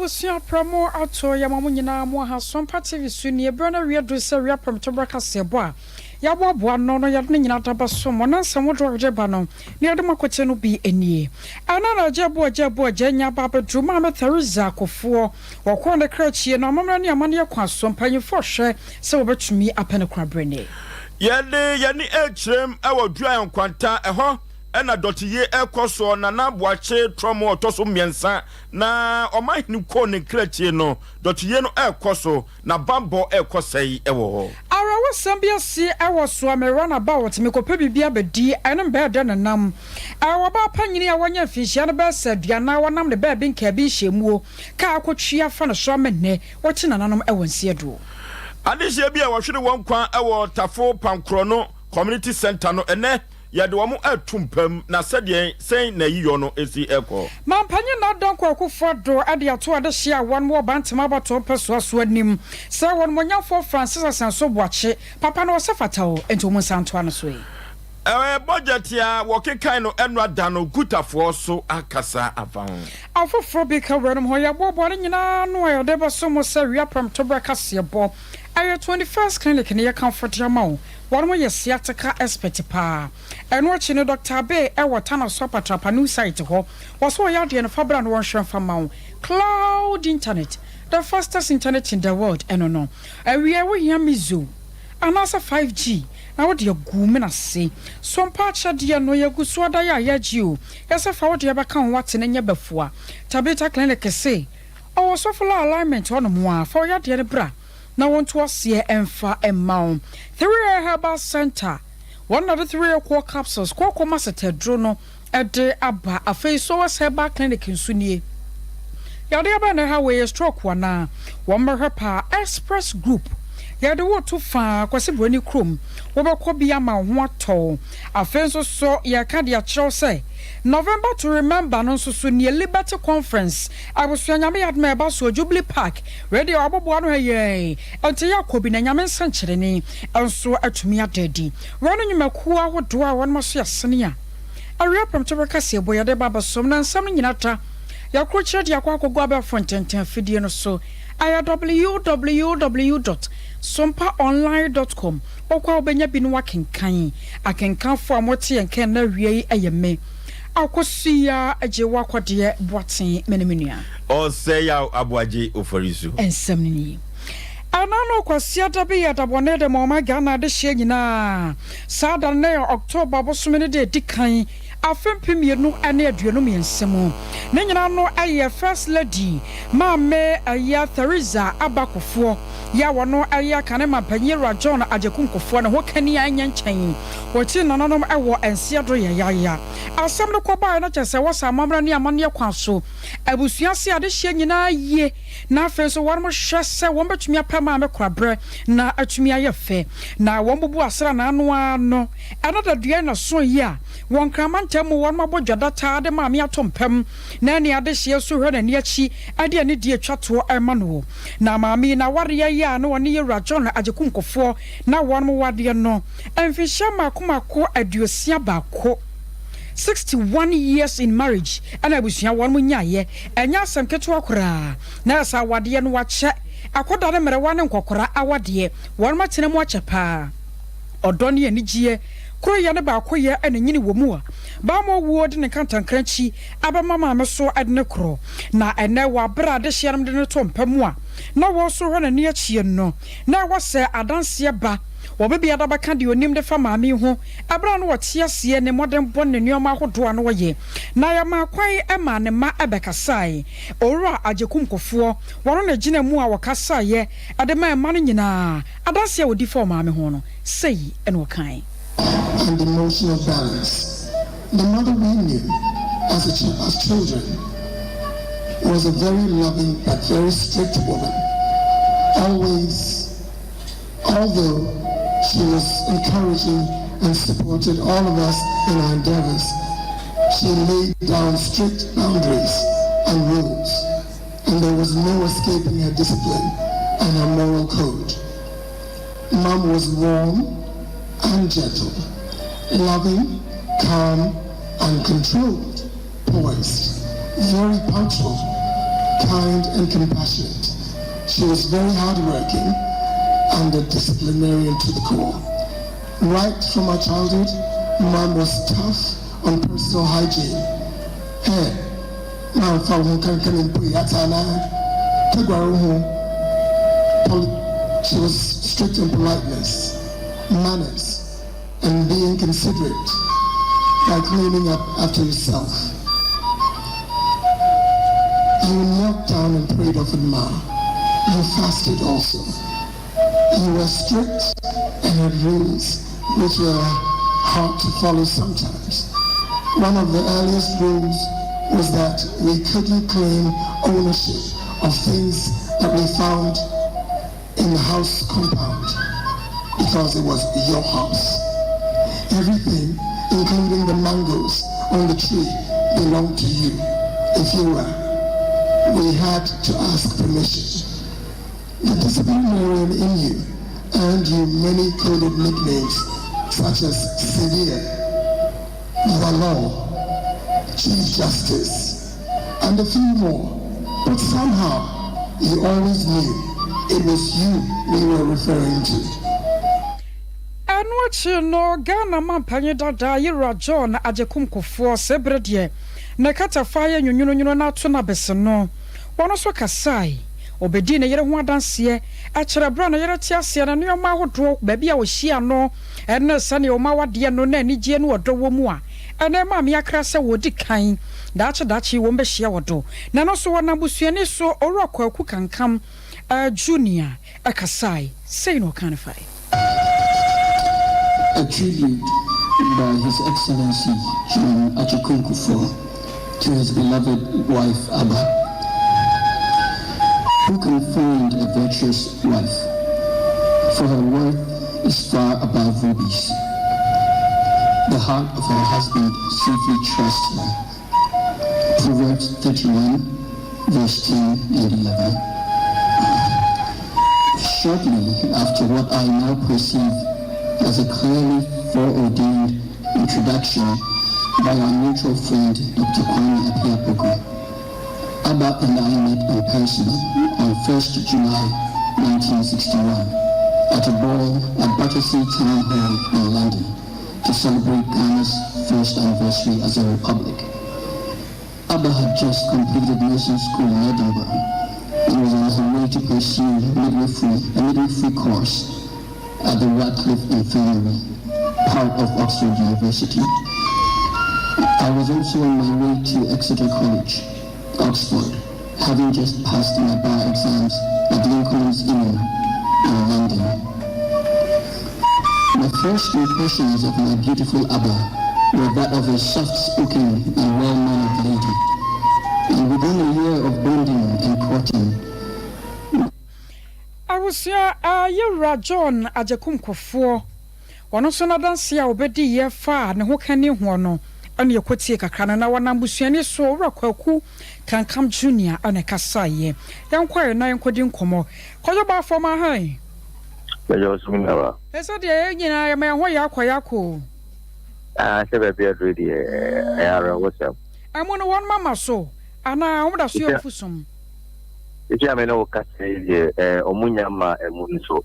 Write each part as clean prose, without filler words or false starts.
Abusua pra mo ato yɛma mo nyinaa mo aha Sompa TV so nie berɛ no awie duru sɛ wia prɛmtoberɛ kaseɛbɔ a yɛaboaboa ano no yɛde ne nyinaa da bɛso mo na nsɛm wodoɔ a yɛde ba no na yɛde mo akɔkyɛ no bi nie Ɛna na agya bu agya bu agya nya ba abɛduru Maame Theresa Kofoɔ wɔkɔɔ ne kra akyie no amammerɛ ne amanneɛ kwan so mpanyinfoɔ hwɛ sɛ wɔbɛtumi apɛ no koraberɛ nie. Yɛde yɛn ani rekyerɛm wɔ Duaɛ Nkwanta, ɛhɔ na dɔteyie rekɔ soɔ. Nana Boakye Trɔmo a ɔtɔ so mmiɛnsa na ɔmanhene kɔɔ ne nkrakyie no, dɔteyie no rekɔ so na bammɔ rekɔ sɛe wɔ hɔ. Awerɛhosɛm bi asi wɔ Suame Runabout, mekɔpɛ biribi abɛdi, ɛno mbɛyɛ dɛ nenam. Ɛwɔ ɔbaa panyini a wanya mfinhyia no bɛyɛ sɛ aduanan, wɔnam ne baabi nkaabi nhyiamuo, kaa akɔtwi afa no so ama nnɛ wɔkye nananom wɔ nseɛdoɔ. Adehyeɛ bi a wɔhwere wɔn nkwa wɔ Tafo Pankorɔno Community Centre no, ɛnnɛ yɛde wɔn reto mpa mu, na sɛdeɛn sɛn na ayiyɔ no si rekɔ? Mampanyin Nana Dankwa Akufo-Addo de ato adehyeɛ a wɔn wɔ Bantama abatoɔ mpɛsoa so anim sɛ wɔn monyamfoɔ Francis Asanso Boakye papa no ɔsɛ fata o, enti wɔn nsa ntoa no so yi. Ɛɛ bɔgyɛte a wɔkekae no ɛnora da no Gutafoɔ so akasa afa ho. Afoforɔ bi ka weinom ho, Yɛaboaboa ne nyinaa ano a yɛde bɛso mo sɛ wia prɛmtoberɛ kaseɛbɔ. Ɛyɛ 21st Clinic na yɛkamfo de ama wo. Wɔnom yɛ sciatica expert paa. Ɛno akyi no Doctor Abbey wɔ Tanoso Apatrapa new site hɔ. Wɔ so ɔyɛ adeɛ no fa bra na wɔnhwɛ mfa mma wo. Cloud internet, the fastest internet in the world ɛno no. Awia wohia Mizo anaasɛ 5G na wode agu wo mene ase. So mpa akyɛdeɛ no yɛgu so ada yɛ a yɛagye o. Yɛsɛ fa wo deɛ bɛka ho wate na nyɛ bafua. Tabitha Clinic se ɔwɔ Sofla alignment hɔ nom a fa wo yadeɛ no bra na wɔnto aseɛ mfa mma wo. 3A Herbal Centre, wɔn na de 3A Core Capsules, kooko masetaduro no, de aba. Afei Soas Herbal Clinic nso nie. Yadeɛ bɛn na ɛha wo? Ɛyɛ stroke anaa? Wɔmmɛhwɛ paa. Express Group, yɛde wo reto faa Kwasi Broni kurom. Wobɛkɔ bi ama wo ho atɔ wo. Afei nso so yɛreka de akyerɛ wo sɛ November to Remember no nso so nie, Liberty Conference, abusua Nyame yɛ adom a ɛba soɔ, Jubilee Park. Wei deɛ wɔaboboa ano ha yi ara nti yɛakɔ bi na Nyame nsɛnkyerɛnne nso atumi ada adi. Wei ne nnwumakuo ahodoɔ a wɔnom aso yɛ asene a Awia prɛmtoberɛ kaseɛbɔ yɛde ba abɛsom na nsɛm no nyina ta yɛakrokyerɛ de akɔ akɔgu abɛɛfo ntɛntɛn afidie no so. Ɛyɛ www dot sompaonline dot com wokɔ a wobɛnya bi na woakenkan. Akenkanfoɔ a mote yɛn nka ɛnnɛ awia yi ɛyɛ me Akosua Agyewakɔdeɛ Boateng me ne me nua. Ɔsɛe Yaw Aboagye Oforisu. Nsɛm no nie. Ɛna no Kwasiada bi yɛ da bɔne de ma ɔman Ghana adehyeɛ nyinaa. Saa da no na ɛyɛ October bosome no da ɛdi kan afe 2023 mu. Ne nyinaa no yɛ First Lady Maame Ayia Theresa Aba Kufuor yɛ a ɔno yɛ kane mampanyin Yewura John Agyekum Kufuor ne ho kani a ɛnyɛ nkyɛn. Wɔkyiri nananom wɔ nseɛ do yayaaya. Asɛm no kɔbaeɛ no kyerɛ sɛ wɔ saa amammerɛ ne amanneɛ kwan so abusua ase adehyeɛ nyinaa yie na afei nso wɔnom hwɛ sɛ wɔn bɛtumi apɛ maame koraberɛ na atumi ayɛ fɛ na wɔn bubu asranaa no ara no ɛna dadua na so yi a wɔ Nkran mantam mu wɔnom abɔ dwa dataa de maame ato mpam na ɛne adehyeɛ nso hwɛ n'ani akyi de anidie twa toɔ rema no na maame yi n'awareɛ yi a na ɔne Yewura John Agyekum Kufuor na wɔnom wadeɛ no mfinhyia mmaako mmaako 61. 61 years in marriage ɛna abusua wɔnom nyaeɛ ɛnyɛ asɛm ketewa koraa na ɛsɛ awadeɛ no wakyɛ akɔda ne mmerewa ne nkɔkora awadeɛ wɔnom atena mu akyɛ paa ɔdɔ ne anigyeɛ koroyɛ ne baakoyɛ ɛna nyini wɔ mu a bammɔ wuo de ne nkantankrankyi abɛma maame so ɛde ne korɔ na ɛnɛ wɔ aberɛ a adehyeɛ nom de no to mpa mu a na wɔso hwɛ n'ani akyie no na ɛwɔ sɛ adanseɛ ba wɔ baabi a da bɛka deɛ ɔnim de fa maame yi ho Ɛberɛ a na ɔte aseɛ, ne mmɔdenbɔ ne nneɛma ahodoɔ a na ɔyɛ, na yɛmaa kwan maa ne mma bɛkasaeɛ. Owura Agyekum Kufuor, wɔno na ɛgyina mu a ɔkasaeɛ de maa mma no nyinaa. Adanseɛ a ɔdi fa ɔmaame ho no, sei na ɔkae. And emotional balance. The mother we knew as a as children was a very loving but very strict woman, always Although she was encouraging and supported all of us in our endeavors, she laid down strict boundaries and rules, and there was no escaping her discipline and her moral code. Mom was warm and gentle, loving, calm, and controlled, poised, very punctual. kind and compassionate. She was very hardworking and a disciplinarian to the core. Right from our childhood, Mom was tough on personal hygiene. Hey, mamfa wo ho kankan mpo yi ata anaa kaguare wo ho. She was strict on politeness, manners, and being considerate by cleaning up after yourself. You knelt down and prayed often, Ma. You fasted also. You were strict and had rules which were hard to follow sometimes. One of the earliest rules was that we couldn't claim ownership of things that we found in the house compound because it was your house. Everything, including the mangoes on the tree, belonged to you. If you were, we had to ask permission. The disciplinarian in you earned you many coded nicknames such as Severe, the Law, Chief Justice, and a few more. But somehow, you always knew it was you we were referring to. Ɛno akyi no, Ghana mampanyin dada Yewura John Agyekum Kufuor, sɛ bere deɛ ne katafa yɛ nwonwononwono no ato no abɛsi no, wɔno nso kasae. Ɔbɛdii ne yere ho adanseɛ ɛkyerɛ berɛ a ne yere te aseɛ no, nneɛma ahodoɔ, baabi a ɔhyia no ɛne sɛnea ɔma wadeɛ no na anigyeɛ no ɔdɔ wɔ mu a ɛnɛ maame akra sɛ wɔdi kan daakye daakye wɔn bɛhyia wɔ do. Na ɛno nso wɔnam busuani so, Owura Kwaku Kankam Junior ɛkasae. Sei na ɔka no fae. A tribute by His Excellency John Agyekum Kufuor to his beloved wife Abba. Who can find a virtuous wife? For her worth is far above rubies. The heart of her husband safely trusts her. Proverbs 31, verse 10 and 11. Shortly after what I now perceive as a clearly foreordained introduction by our mutual friend Dr. Kwame Appiah-Poku, Abba and I met in person on 1st July 1961 at a ball at Battersea Town Hall in London to celebrate Ghana's first anniversary as a republic. Abba had just completed nursing school in Edinburgh and was on her way to pursue a midwifery course at the Radcliffe Infirmary, part of Oxford University. I was also on my way to Exeter College, Oxford, having just passed my bar exams at Lincoln's Inn in London. My first impressions of my beautiful Abba were that of a soft-spoken and well-mannered lady. And within a year of bonding and courting, Abusua, Yɛwura John Agyekum Kufuor, wɔno nso n'adanse a wɔbɛdi yɛ fa ne ho kani hoɔ no ɛne yɛkɔtie kakra no, na wɔnam busuani so, Owura Kwaku Kankam Junior ɛna ɛkasaeɛ. Yɛnkɔɛ na yɛnkɔdi nkɔmmɔ kɔdwo baafɔ ma han. Bɛyɛ ɔsom nawa. Ɛsɛ deɛ yɛn nyinaa yɛma yɛn ho yɛ akɔ yɛ akɔ o. Ah, sɛ baabi aduro deɛ, ɛyɛ awerɛhosɛm. Ɛmu no wɔn mama so anaa wɔn da so yɛ ofu som? Ɛti a me ne wo kasa yi deɛ, ɔmo nya ma ɛmu no so.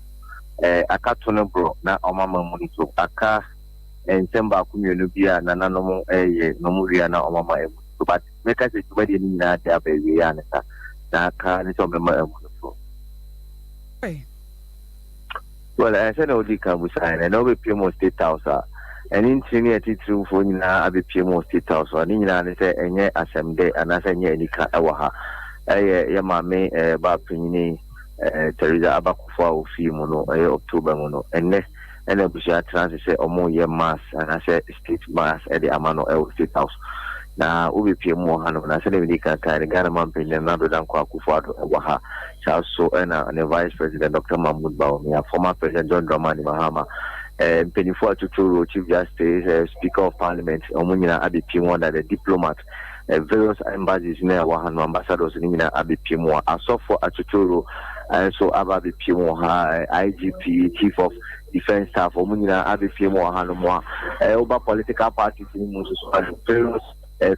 Aka to no borɔ na ɔmo ama mu no so. Aka nsɛm baako mmienu bi a nananom ɛyɛ na ɔmo wie a na ɔmo ama ɛmu no so. But mɛka sɛ dwumadie no nyinaa de aba awie a ne sa. Na aka ne sɛ ɔmɛma ɛmu no so. Well, sɛnea wodi kan busaeɛ no, ɛnɛ wobɛpie mu wɔ State House a, ɛne ntiri ne atitiriwfoɔ nyinaa abɛpie mu wɔ State House a, ne nyinaa ne sɛ ɛnyɛ asɛm dɛ anaasɛ ɛnyɛ anika ɛwɔ ha. Ɛyɛ yɛ maame baa panyini Teresa Abba Kufuor a ofii mu no, ɛyɛ October mu no, ɛnɛ ɛna abusua atena ase sɛ ɔmo yɛ mass anaasɛ state mass ɛde ama no ɛwɔ State House. Na wobɛpie mu wɔ hanom na sɛdeɛ mede kan kan no, Ghana mampanyin Nana Addo Dankwa Akufo-Addo ɛwɔ ha. Saa so ɛna ne Vice President Dr. Mahmoud Bawumia, former President John Dramani Mahama, mpanyinfoɔ atuturo, Chief Justice, Speaker of Parliament, ɔmo nyinaa abɛpie mu under the diplomat, various embassies na ɛwɔ ha no, ambassadors no nyinaa abɛpie mu a, asɔfo atuturo nso aba abɛpie mu wɔ ha, IGP, Chief of Defence Staff, ɔmo nyinaa abɛpie mu wɔ ha no mu a, woba political parties no mu nso so, various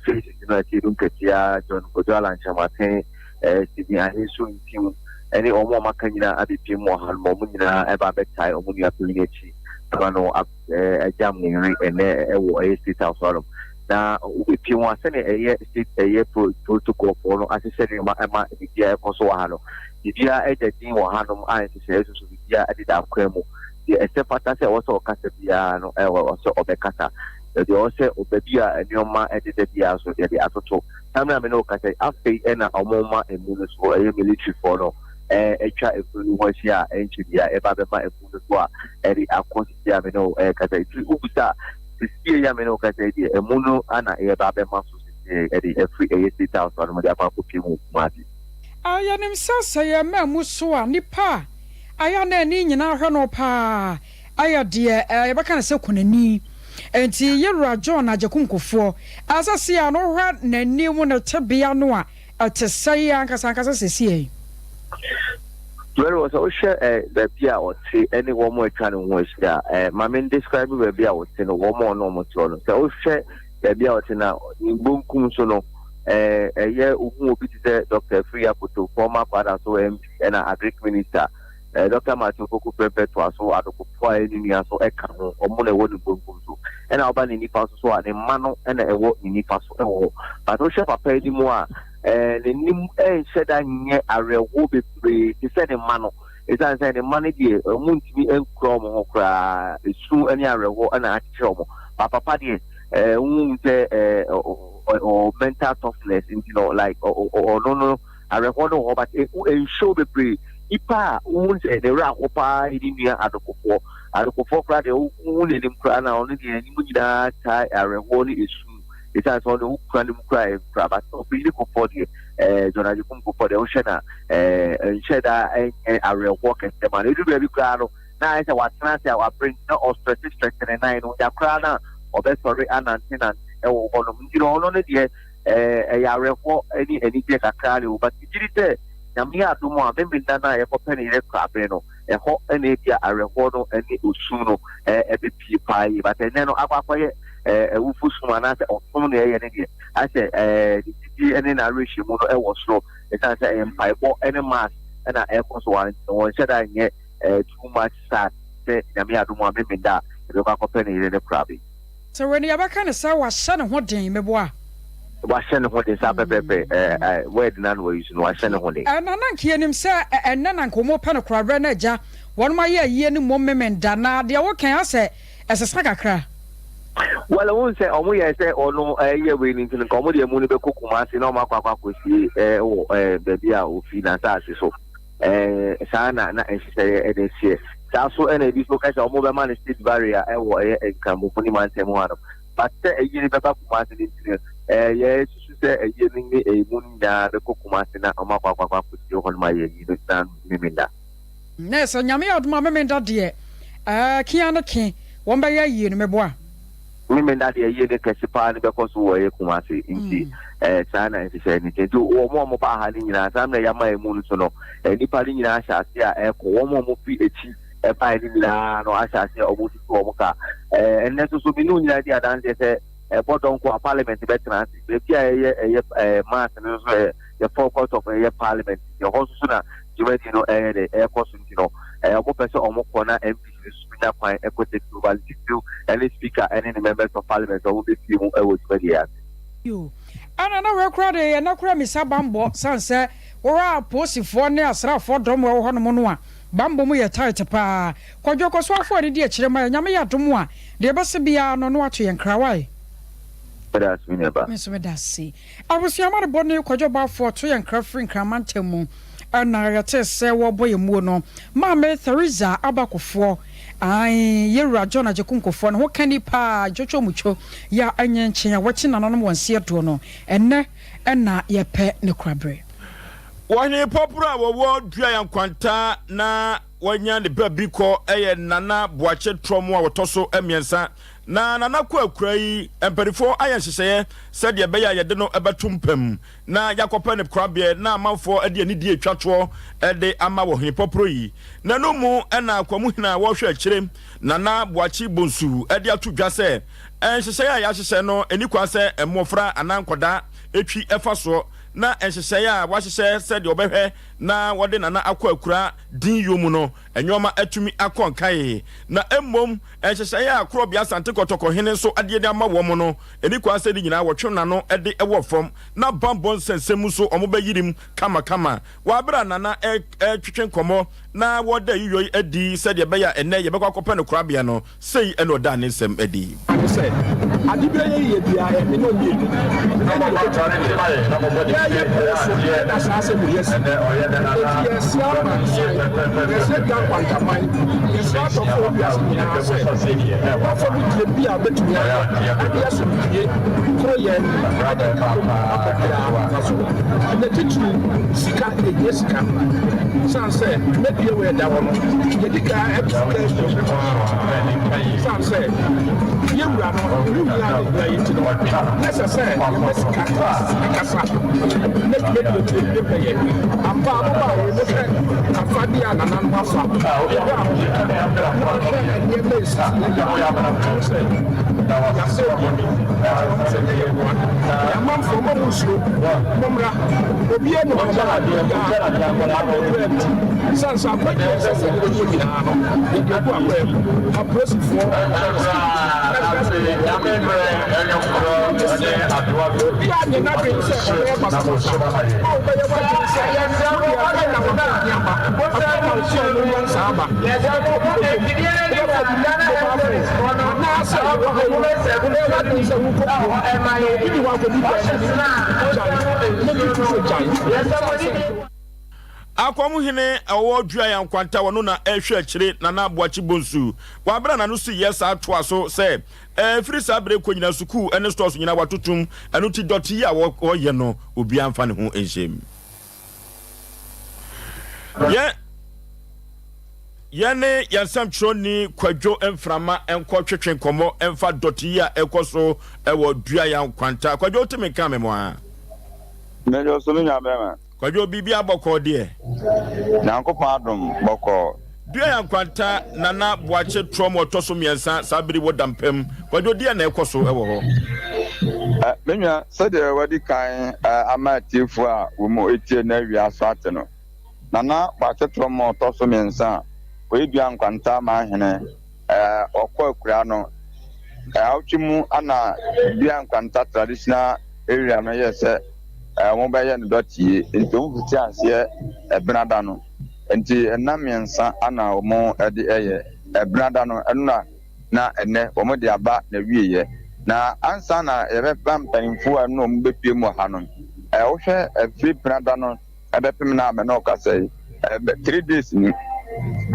faces no, akyi no nketewa, John Kojo Alan Kyerematen. Stephen Ahinsu Ntim ne wɔn a wɔaka nyinaa abɛpiem wɔ ha nom. Wɔn nyinaa ɛba abɛtae wɔn nua panyin akyi ama no agyam ne yere ɛnɛ ɛwɔ ɛyɛ State House hɔnom. Na wobɛpie mu a, sɛnea ɛyɛ state ɛyɛ protocol foɔ no ahyehyɛ nneɛma ɛma biribiara ɛkɔ so wɔ ha no, biribiara ɛda din wɔ hanom a nhyehyɛeɛ soso biribiara ɛdeda akwan mu. Deɛ ɛsɛ fata sɛ ɛwɔ sɛ ɔkasa biara no, ɛwɔ sɛ ɔbɛkasa. Deɛ ɛwɔ sɛ baabi a nneɛma ɛdeda biara nso, yɛde atoto. Saa mmerɛ a me ne wo kasa yi, afei ɛna wɔma emu no so, ɛyɛ military foɔ no atwa efunu no ho ahyia a ɛnkyɛ biara ɛba bɛma efunu no so a ɛde akɔ sisi a me ne wo ɛrekasa yi. Nti wobisa a, sisi yi a me ne wo kasa yi deɛ, emu no ana yɛba abɛma so sisi yi ɛde afiri ɛyɛ State House hɔ nom de akɔ akɔpie mu wɔ Kumasi. A Yɛnim sɛ sɛ yɛma mu so a, nnipa a ayɛ a na ani nyinaa hwɛ no paa yɛ deɛ yɛbɛka no sɛ kunani. Enti Yewura John Agyekum Kufuor, ɛsɛ sɛ yɛn no hwɛ n'anim ne tebea no a ɛte sɛn ankasa ankasa seesei. Very well, sɛ wohwɛ baabi a ɔte ne wɔn a atwa ne ho ahyia a, ma me describe baabi a ɔte no, wɔn a ɔne wɔn te hɔ no. Sɛ wohwɛ baabi a ɔte no a, ne bonkum so no, ɛyɛ wohu obi te sɛ Dr. Afriyie Akoto, former Kwadaso MP ɛna Agric Minister. Dɔkta Martin Opoku Prempeh toa so, Adokofo a ɛyɛ ne nua nso ka ho, wɔn na ɛwɔ ne bonkum so. Ɛna woba ne nifa nso so a, ne mma no na ɛwɔ ne nifa so wɔ hɔ. But wohwɛ papa anim a, n'anim nhyɛ da nyɛ awerɛhoɔ bebree te sɛ ne mma no. Ɛsiane sɛ ne mma no deɛ, wɔntumi nkura wɔn ho koraa, esu ne awerɛhoɔ na akyekyere wɔn. But papa deɛ, wohu sɛ ɔwɔ mental toughness nti no, like ɔno no, Awerɛhoɔ no wɔ hɔ but ɛnhyɛ wo bebree. Nipa a wohu sɛ ne werɛ aho paa yɛ ne nua Adokofoɔ. Adokofoɔ koraa deɛ wohu n'anim koraa no a ɔno deɛ n'anim nyinaa taa awerɛhoɔ ne esu. Ɛsiane sɛ ɔno deɛ wokura ne mu koraa ɛnkura but Ɔpanyin Kofoɔ deɛ ɛɛ John Agyekum Kofoɔ deɛ wohwɛ no a ɛɛ ɛnhyɛ da ɛnyɛ awerɛhoɔ kɛseɛ ma no. Ɛduru baabi koraa no na ayɛ sɛ watena ase a wabrɛ nti na ɔstrɛte strɛte ne nan no nya koraa no a ɔbɛsɔre anante nante ɛwɔ hɔnom nti no ɔno no deɛ Ɛyɛ awerɛhoɔ ne anigyeɛ kakra de o, but megye di sɛ Nyame yɛ adom a, Memenda no a yɛkɔpɛ ne yere korabere no, ɛhɔ na ebia awerɛhoɔ no ne osu no bɛpue paa yie. But ɛnnɛ no akɔ akɔyɛ awufo som anaasɛ ɔsom na ɛyɛ no deɛ, ayɛ sɛ ne gyidie ne n'awerɛhyɛmu no wɔ soro, ɛsiane sɛ ɛyɛ mpaebɔ ne mass na ɛrekɔ so wɔ ha nti no, wɔnhyɛ da nyɛ too much sad sɛ Nyame yɛ adom a Memenda a yɛbɛkɔ akɔpɛ ne yere no korabere. Sɛ wei no yɛbɛka no sɛ wahyɛ ne ho den, meboa? Wahyɛ ne ho den saa pɛpɛɛpɛ, ɛɛ word no a na wa use no, wahyɛ ne ho den. Ɛna na nka yɛnim sɛ ɛnnɛ na nka wɔn repɛ no koraberɛ na agya wɔnom ayɛ ayie no mmom Memenda, na deɛ woka yi asɛ ɛsesa kakra. Well, wohu sɛ wɔn yɛɛ sɛ ɔno ɛyɛ wei no nti no nka wɔn de amu no bɛkɔ Kumasi na wɔn akɔ akɔ akɔsie wɔ baabi a ofi n'asaase so. Ɛɛ, saa na na nhyehyɛeɛ no teɛ. Saa so na ebi nso ka sɛ wɔbɛma no state barrier wɔ ɛyɛ Nkramofo ne mantam hɔ anom. But sɛ ayie no bɛba Kumasi no nti no, ɛɛ yɛsusu sɛ ayie no ne emu no nyinaa bɛkɔ Kumasi na wɔakɔ akɔ akɔ akɔsie hɔ nom ayɛ ayie no na Memenda. Nɛ sɛ Nyame yɛ adom a Memenda deɛ, ɛɛ ke ara ne ke, wɔbɛyɛ ayie no, meboa? Memenda deɛ ayie no kɛse paa no bɛkɔ so wɔ ɛyɛ Kumasi nti ɛɛ saa na nhyehyɛe no te. Nti wɔn a wɔbaa ha no nyinaa saa mmerɛ yɛama emu no so no nnipa no nyinaa ahyɛ ase a ɛrekɔ. Wɔn a wɔfiri akyi ɛbaeɛ no nyinaa no ahyɛ ase a wɔtutu wɔn ka. Ɛɛ ɛnnɛ nso so me ne wo nyinaa di adanseɛ sɛ ɛbɔ dɔnko a parliament bɛtena ase. Baabi a ɛyɛ ɛyɛ ɛɛ mass no nso ɛyɛ the forecourt of ɛyɛ parliament nti ɛhɔ nso so na dwumadie no ɛyɛ dɛ ɛrekɔ so nti no ɛɛ wɔpɛ sɛ wɔkɔ na MPs no nso nya kwan kɔ take over ne titiriw ne Speaker ne ne Members of Parliament a wɔbɛpue mu wɔ dwumadie yi ase. Bio, ɛna na wei koraa deɛ yɛn nna koraa mmisa banbɔ sane sɛ wohwɛ apolisifoɔ ne asraafoɔ dɔm a ɛwɔ hɔnom no a, banbɔ mu yɛ tight paa. Kwadwo kɔ so afoa no di akyire ma yɛn, Nyame yɛ adom a, deɛ ɛbɛsi biara no na wato yɛn kra, wai? Meda ase me nua ba. Me nso meda ase. Abusua amanebɔ ne Kwadwo Baffour to yɛn nkra firi Nkran mantam mu na yɛtee sɛ wɔrebɔ yɛn muo no. Maame Theresa Aba Kofoɔ, ae, Yɛwura John Agyekum Kofoɔ ne ho kani paa, Dwotwo Mutwo, yɛ a ɛnyɛ nkyen a wakyi nananom wɔn nseɛ doɔ no, ɛnnɛ na yɛpɛ ne koraberɛ. Ɔhene Pɔporɔ a wɔwɔ Duayan Nkwanta na wanya ne baabi kɔ yɛ Nana Boakye Trɔmo a ɔtɔ so mmiɛnsa. Na Nana kɔ akura yi, mpanimfoɔ ayɛ nhyehyɛeɛ sɛdeɛ ɛbɛyɛ a yɛde no bɛto mpa mu na yɛakɔpɛ no korabeɛ na amanfoɔ de anidie atwa toɔ de ama wɔ Hene Pɔporɔ yi. Na ɛno mu na Kwamuhene a wɔrehwɛ akyire, Nana Boakye Bonsu de ato dwa sɛ, nhyehyɛeɛ a yɛahyehyɛ no, ɛnni kwan sɛ mmɔfra anaa nkwadaa twi fa soɔ. na nhyehyɛe a wɔahyehyɛ sɛdeɛ wɔbɛhwɛ na wɔde Nana akɔ akura din yɔ mu no, nnoɔma atumi akɔ nkae. Na mmom nhyehyɛe a Korɔbea Asante Kɔtɔkɔ hene nso de de ama wɔn no, ɛni kwan sɛ ne nyinaa wɔtwe n'ano de wɔ fam, na bammɔ nsɛnsɛm mu nso wɔbɛyerim kamakama. Wɔ bere a Nana retwetwe nkɔmmɔ na wɔreda ayiyɔ yi adi sɛdeɛ ɛbɛyɛ a ɛnnɛ yɛbɛkɔ akɔpɛ no korabea no, sei na ɔdaa ne nsɛm adi. Ne sɛ, ade biara yɛ yiye biara, ɛyɛ me ne wo mmienu na yebetumi ayɛ. Yɛreyɛ pɛn so na saa asɛm wei asi. Enti yɛresrɛ amansan, yɛresrɛ Dua Nkwantaman, yɛresrɛ adɔfo a ɛwɔ wiase nyinaa sɛ, wɔmfa mu deɛ bi a wɔbɛtumi ayɛ de asomdwoeɛ, koroyɛ, ne nkabom aba biara mfa so. Na titiriw, sika, yɛhia sika. Esiane sɛ dwumadie wei a ɛda hɔ no, yɛdi kan de sika agu mu paa. Esiane sɛ yɛn wura no, ne ho hia ne hia yi nti no, na ɛsɛ sɛ yɛma sika ankasa na dwumadie no yɛwie pɛyɛ. Ampa ara mobaa wei, mohwɛ afadeɛ a nananom afa, yɛhwɛ ahoɔden, na mohwɛ nneɛma a ɛsisi yɛn a, mohu sɛ yɛasɛe biribi. Nti wɔn sɛ nyɛ yɛn mmoa. Yɛn amanfoɔ, mma monnsuro, mommra. Obiara nni hɔ a ɔbɛha obiara, na mma mo werɛ mfi. Esiane sɛ akwantu a ɛsɛ sɛ yɛde kɔ nyinaa no, yɛde agu akwan mu. Apolisifoɔ, security, national security, yɛsrɛ obiara nyɛ n'adwene sɛ ɔbɛyɛ basabasa. Ma wobɛyɛ w'adwene sɛ wo deɛ afei na w'ahoɔden aba, afei na wo kɔn mu nyansa aba, wobɛkɔ obi bɔtɔ mu, wobɛfa obi mobile phone, anaasɛ yɛwɔ ha yi, wobɛyɛ w'adwene sɛ wokɔ kurom na obi ne wo akɔdi dɛm. Gyae, na tutu sɛ gyae. Esiane sɛ. Akwamu hene a ɔwɔ Duayan Nkwanta ɔno na ɛrehwɛ akyire Nana Boakye Bonsu wɔ abere a n'ano si yɛ saa toa so sɛ ɛfiri saa bere kɔ nyinaa sukuu ne stores nyinaa watotom ɛno ti dɔte yi a wɔyɛ no obiara mfa ne ho nhyɛ mu. Yɛn Yɛne yɛn nsɛmtwerɛni Kwadwo Mframa nkɔ twetwe nkɔmmɔ mfa dɔte yi a ɛkɔ so wɔ Duayan Nkwanta. Kwadwo wote me nka me mo a? Mɛdwo so me nua bɛrima. Kwadwo biribi abɔkɔɔ deɛ? Nyankopɔn adom bɔkɔɔ. Duayan Nkwanta Nana Boakye Trɔm ɔtɔ so mmiɛnsa saa bere wɔ Dampam. Kwadwo deɛ na ɛkɔ so wɔ hɔ? Me nua sɛdeɛ wadi kan ama atiefoɔ a wɔn tie no awia so ate no, Nana Boakye Trɔm ɔtɔ so mmiɛnsa a ɔyɛ Dua Nkwanta manhene ɔkɔ akuraa no awotwe mu ana Dua Nkwanta traditional area no yɛ sɛ wɔbɛyɛ no dɔteɛ nti wɔn fiti aseɛ ɛbenada no nti nna mmiɛnsa ana wɔn de ɛyɛ ɛbenada no ɛnora na ɛnɛ wɔn de aba na wieɛ na ansa na yɛbɛba mpanimfoɔ a ɛno wɔn bɛpie mu wɔ ha no wohwɛ ɛfiri benada no ɛbɛpem no a me ne wo kasa yi, 3 days ni,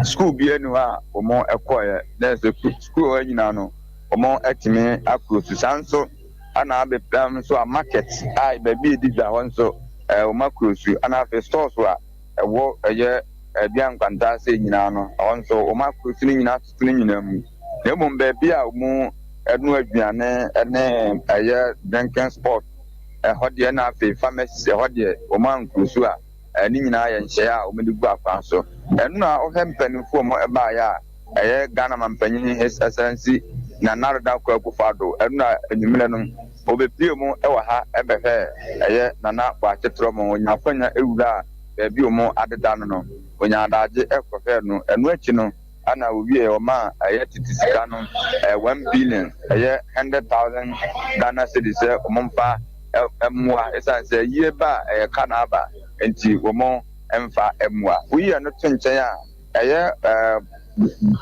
sukuu biara ni hɔ a wɔn kɔɛ, na ɛsɛ sukuu hɔ nyinaa no wɔn atumi akɔ su. Saa nso ɛna abɛpem nso a market a baabi edi dwa hɔ nso wɔn akɔ su, ɛna afei stores a ɛwɔ ɛyɛ ɛbea nkwanta ase nyinaa no ɛhɔ nso wɔn akɔ su no nyinaa toto no nyinaa mu. Na mmom baabi a wɔn ɛno aduane ɛne ɛyɛ drinking spot ɛhɔ deɛ, na afei pharmacy ɛhɔ deɛ wɔn ankuro so a ɛne nyinaa yɛ nhyɛeɛ a wɔde gu akwan so. Ɛno na ɔhwɛ mpanimfoɔ mu ɛbaeɛ a ɛyɛ Ghana mampanyin, His Excellency Nana Addo Dankwa Akufo-Addo, ɛno na anwummerɛ no wɔbɛpie mu ɛwɔ ha ɛbɛhwɛ ɛyɛ Nana Boakye Trɔmo. Onya akwanya ewura a baabi wɔn adeda no, onya adagye ɛkɔhwɛ no. Ɛno akyi no ɛna owie ɔma ɛyɛ tete sika no 1 billion ɛyɛ 100,000 Ghana cedis sɛ wɔn mfa mmoa, ɛsiane sɛ yie ba a ɛyɛ ka na aba nti wɔn mfa mmoa. Woyi ɛno to nkyɛn a, ɛyɛ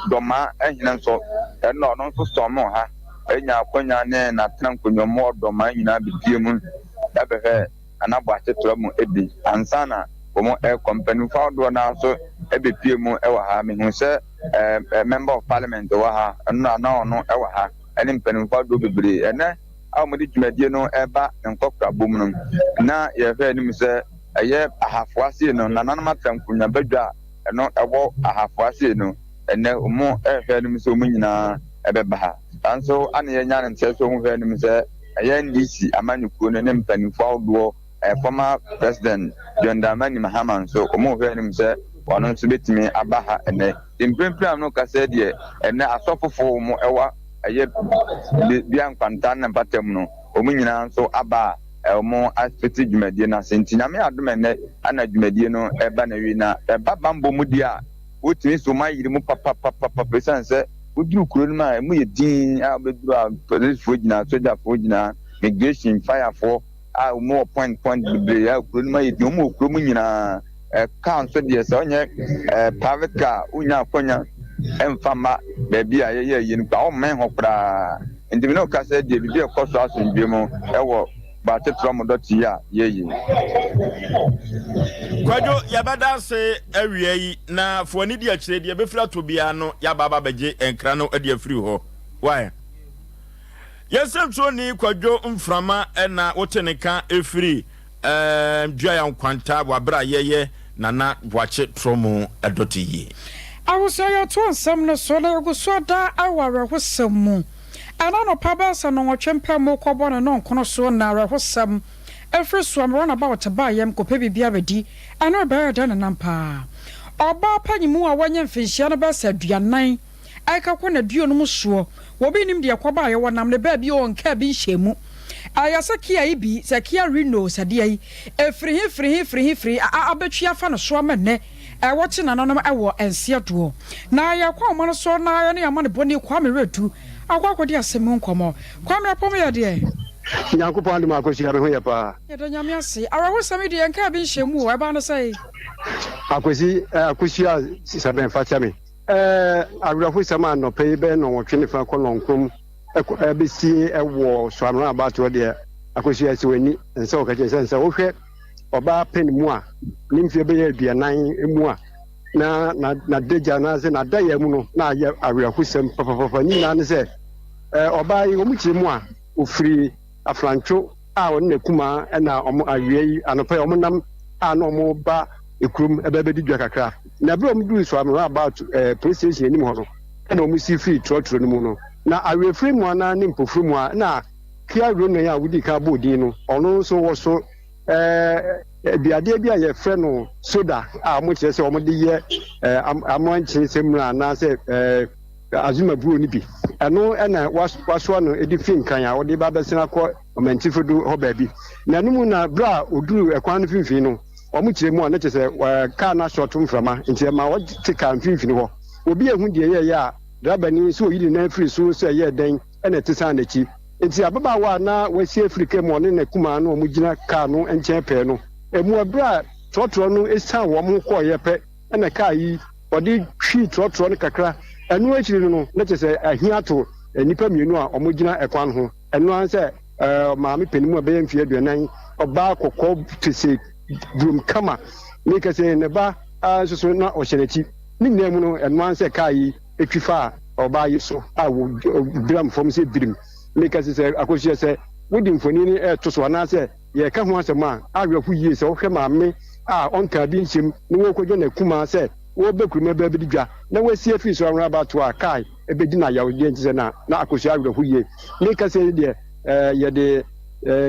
Dɔma ɛhene nso ɛna ɔno nso sɔm ha enya akonnwa ne n'atena nkonnwa mu ɔdɔma nyinaa bepie mu ɛbɛhwɛ Nana Boakye Trɔmo ebi ansa na wɔn ɛkɔ. Mpanimfoɔ ahodoɔ naa nso ɛbɛpie mu ɛwɔ ha. Mehu sɛ member of parliament wɔ ha, ɛno na ɔno ɛwɔ ha ɛne mpanimfoɔ ahodoɔ bebree. Ɛnɛ a wɔde dwumadie no ɛba ne nkɔkora bom no, na yɛhwɛ anim sɛ ɛyɛ Ahafo ase no nananom atena nkonnwa badwa a ɛno ɛwɔ Ahafo ase no, ɛnɛ wɔn ɛhwɛ anim sɛ wɔn nyinaa ɛbɛba ha. Saa nso ana yɛnya ne nkyɛn sɛ wɔn hwɛ anim sɛ ɛyɛ NDC amanyɔkuo no ne mpanimfoɔ ahodoɔ, former President John Dramani Mahama nso, wɔn hwɛ anim sɛ ɔno nso bɛtumi aba ha ɛnɛ. Mprempren a no kasa deɛ, ɛnɛ asɔfofoɔ wɔn ɛwɔ ɛyɛ bia nkwanta ne mpata mu no, wɔn nyinaa nso aba a. wɔn afiti dwumadie no ase. Nti Nyame adom ɛnnɛ ana dwumadie no ɛba n'awie na ɛba bambɔ mu deɛ a wotumi so wɔn ayere mu papapapapa ɛsiane sɛ woduru kuro no mu a ɛmu yɛ dinn a wobɛduru a polisifoɔ gyina, sogyafoɔ gyina, migration, firefoɔ a wɔn wɔ point point bebree a kuro no mu ayɛ din wɔn wɔ kuro mu nyinaa ɛ car nso deɛ sɛ ɔnyɛ ɛ private car wonya akɔnya ɛmfa mma baabi a yɛyɛ yie no kora ɔmmɛn hɔ koraa nti mi ne ɔka sɛ deɛ biribi ɛkɔ so asomdwe mu ɛwɔ baate trɔm dɔte yi a yɛyɛ. Kwadwo yɛbɛda ase awia yi na fo ani di akyire deɛ ɛbɛfiri ato biara no yɛaba aba bɛgye nkra no de afiri hɔ why Yɛn sɛmtwerɛni Kwadwo Mframa na wote ne ka firi Duaya Nkwanta wɔ aberɛ a yɛyɛ Nana Boakye Trɔmo dɔte yie. Abusua yɛtoa nsɛm no so na yɛgu so ada wɔ awerɛhosɛm mu. Ɛna anɔpa bɛyɛ sɛ nnɔnwɔtwe mpɛ mu kɔbɔ ne nnɔnkono so na awerɛhosɛm firi Suam runabout baa yɛm kɔpɛ biribi abɛdi. Ɛno rebɛyɛ dɛn nenam paa. Ɔbaa panyimu a wanya mfinhyia no bɛyɛ sɛ aduanan ɛka kɔ n'aduonum soɔ, obi nnim deɛ ɛkɔbaeɛ, wɔnam ne baabi oo, nkaa bi nhyɛɛ mu. Ɛyɛ sɛ Kia yi bi, sɛ Kia Reno, sɛ deɛ yi, ɛfiri he firi he firi he firi a abɛtwi afa no so ama nnɛ ɛwɔ kye nananom ɛwɔ nseɛ doɔ. Na yɛkɔ ahoma no so na yɛne amanebɔni Kwame Redu akɔ akɔdi asɛm mu nkɔmmɔ. Kwame apɔm yɛ deɛ? Nyankopɔn adom Akosua me ho yɛ paa. Yɛda Nyame ase. Awerɛhosɛm yi deɛ nkaa bi nhyɛɛ mu o, ɛbaa no sɛn? Akwasi eh, Akosua sɛ bɛn fakyɛ me. Ɛɛ awerɛhosɛm a nnɔpɛ yi bɛyɛ nnɔnwɔtwe ne fa kɔ nnɔnkron ɛbɛsie wɔ Soamena abatoɔ deɛ akosua si w'ani nsɛ wɔka kyerɛ sɛ sɛ wohwɛ ɔbaa pɛn mu a ne mfeɛ bɛyɛ aduanan mu a na n'adagya anaasɛ n'adayɛ mu no na ayɛ awerɛhosɛm papapapa ne nyinaa ne sɛ ɔbaa yi wɔn kyerɛ mu a ofiri Afrantwo a ɔne n'akumaa na wɔn awia yi anɔpa yi wɔn nam a na wɔn ba kurom ɛbɛ bɛdi dwa kakra. Na bere a wɔn duru Suame roundabout ɛɛ police station anim hɔ no ɛna wɔn si firi trɔtrɔ no mu no. Na awerɛfiri mu anaa ne mpofiri mu a na Kia Ronan a wodii kan bɔɔ din no ɔno nso wɔso ɛɛ aduadeɛ bi a yɛfrɛ no soda a wɔkyerɛ sɛ wɔde yɛ ɛɛ amoankye samina anaasɛ ɛɛ Azumaburo no bi. Ɛno na wasoa no de fi Nkran a ɔde ba abɛsen akɔ Ɔmantifo do hɔ baabi. Na ɛno mu na bere a oduruu ɛkwan no mfimfini no, wɔkyerɛ mu a na kyerɛ sɛ kaa no asɔɔto mframa, nti ɛma ɔte kaa mfimfini hɔ. Obi anhu deɛ ɛyɛeɛ a drabani nso oyi ne nan firi so sɛ ɛyɛɛ dɛn na ɛte san n'akyi. Nti ababaawa a na wasi afiri kaa mu a ɔne n'akumaa no a wɔgyina kaa no nkyɛn pɛɛ no, ɛmu bere a trɔtrɔ no sian wɔn ho kɔeɛ pɛ na kaa yi Ɔde twii trɔtrɔ no kakra. Ɛno akyiri no no, na kyerɛ sɛ ahia ato nnipa mmienu a wɔgyina ɛkwan ho. Ɛno ara sɛ maame panin mu a bɛyɛ mfeɛ aduanan, ɔbaa kɔkɔɔ te sɛ burom kama. Meka sɛ ne ba nso so na ɔhyɛ n'akyi. Ne nyinaa mu no, ɛno ara sɛ kaa yi twi faa ɔbaa yi so a wɔbiram fam sɛ birim. Meka sɛ sɛ Akosua sɛ wode mfonin no reto so anaasɛ yɛreka ho asɛm a, awerɛho yie sɛ wohwɛ maame a ɔnkaa bi nhyem na wɔrekɔgya n'akumaa sɛ wɔreba kurom abɛdi dwa na wasi afiri so anwona abatoɔ a kae ɛbɛdi no ayaw deɛ nti sɛ na na Akosua awerɛho yie. Meka sei deɛ yɛde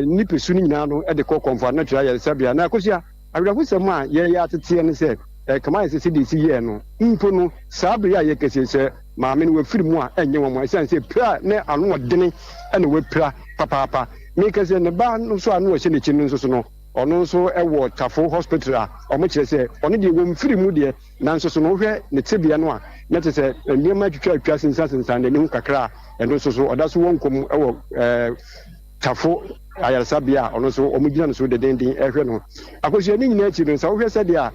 nipasu no nyinaa no de kɔ kɔmfo anɔkyerɛ ayaresabea na Akosua awerɛhosɛm a yɛyɛ ateteɛ ne sɛ ɛkama ayɛ sɛ sɛdeɛ ɛsi yɛɛ no mpo no saa bere a yɛka sei sɛ maame no wafiri mu a ɛnyɛ nwanwa ɛsiane sɛ pira ne ano ɔdene na wapira papaapa. Meka sɛ ne ba no nso a na ɔhyɛ n'akyi no nso so no Ɔno nso wɔ Tafo hospital a wɔkyerɛ sɛ ɔno deɛ wɔmfiri mu deɛ, nanso so no wohwɛ ne tebea no a, na kyerɛ sɛ nneɛma atwitwaatwitwa asensansensan n'ani ho kakra a, ɛno nso so ɔda so wɔ nkwa mu wɔ Tafo ayaresabea a ɔno nso wɔgyina no so dendeenden rehwɛ no. Akosua ne nyinaa akyi no, sɛ wohwɛ sɛdeɛ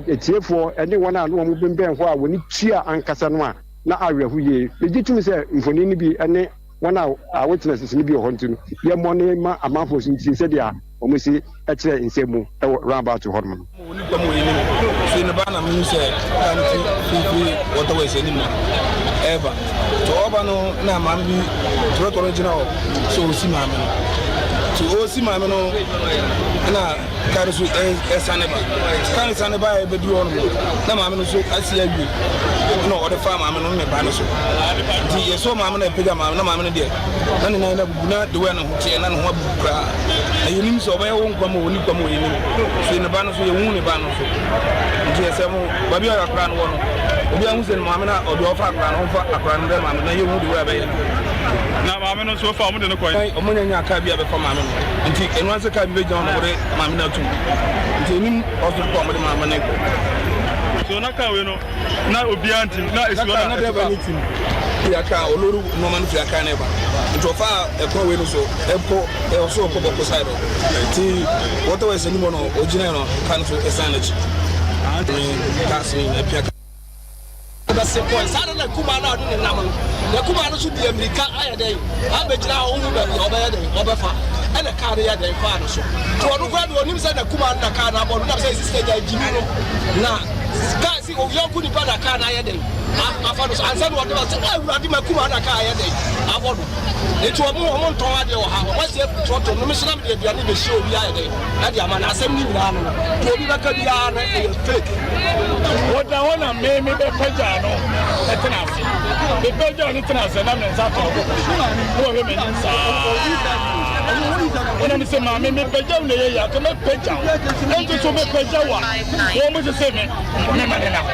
atiefoɔ ne wɔn a na wɔbɛnbɛn hɔ a wɔn tua ankasa no a, na awerɛho yie. Megye tom sɛ mfonin no bi ne wɔn a awitnesses no bi wɔ hɔ nti no, yɛmmɔ ne ma amanfoɔ so ntie sɛdeɛ wɔn si kyerɛ nsɛm mu wɔ roundabout hɔ nom no. Wɔ nipa mu wɔ anim firi ne ba na mehu sɛ kaa no fi firi waterways anim na ɛreba nti ɔreba no na maame bi torɔtorɔ no gyina hɔ sɛ ɔsi maame no nti ɔsi maame no na Kaa no so ɛsane ba. Kaa no sane ba a ɛbɛduru hɔ nom no, na maame no nso asi awie. Ɛna ɔde faa maame no ne ba no so. Nti yɛsɔɔ maame no ɛpagya maame na maame no deɛ, na ne nan no abubu na the way a ne ho teɛ na ne ho abubu koraa. Na yɛnim sɛ ɔbɛyɛ wo nkwa mu o, ɔnni nkwa mu o yɛnim. So ne ba no so yɛhu ne ba no so. Nti yɛsɛ mo baabi a akwadaa no wɔ no. Obiara hu sɛ maame no a ɔde ɔfa akwadaa no, ɔmfa akwadaa no brɛ maame no na yɛhu de wei a bɛyɛ no. Na maame no nso ɔfa, wɔde no kɔe. Wɔn nya nyaa kaa bi a bɛfa maame no, nti ɛno ara sɛ kaa bi bɛgyina hɔ na wɔde maame no atum. Nti ɛnim hospital kɔ a wɔde maame no kɔ. So na kaa wei no, na obiara ntim, na esi hɔ na na driver no tim. Firi Accra, ɔlori nneɛma no firi Accra na ɛba. Nti ɔfaa ɛkwan wei no so ɛkɔ, ɛwɔ so ɔkɔ Bɔko side hɔ. Nti waterworks anim hɔ no ɔgyinae no, kaa no so ɛsan n'akyi. Ne cars no nyinaa pia. Bɛse kɔe. Saa na na kumaa no a ɔne no nam no, na kumaa no nso de ammirika ayɛ dɛn? Abɛgyina hɔ, ɔhu baabi a ɔbɛyɛ dɛn? Ɔbɛfa. Ɛna kaa no yɛ dɛn? Faa no so. Nti ɔno koraa deɛ ɔnim sɛ na kumaa no na kaa no abɔ no, nam sɛ sista gya gyimi no, na kaa si ɔyɔnko nipa na kaa no ayɛ dɛn? Afa no so. Ansa na ɔde ba sɛ, Awurade, ma kumaa na kaa ayɛ dɛn? Abɔ no. Nti wɔn wɔn ntɔn adeɛ wɔ ha, wɔn asi afiri trɔtrɔ no, me nso na mede aduane bɛhyia obi ayɛ dɛn? Ɛde ama no. Asɛm no nyinaa no no, deɛ obi bɛka biara no ɛyɛ fake. Wɔda hɔ na me mebɛpagyaa no tena ase. Mepagyaa no tena ase na me nsa tɔ koko so na wɔhwɛ m'anim saa. Ɛna me sɛ maame mepagya wo na ɛyɛ yɛ aka mɛpagya wo. Ɛnti so mepagya wo a wɔn mo sese me mema ne na hɔ.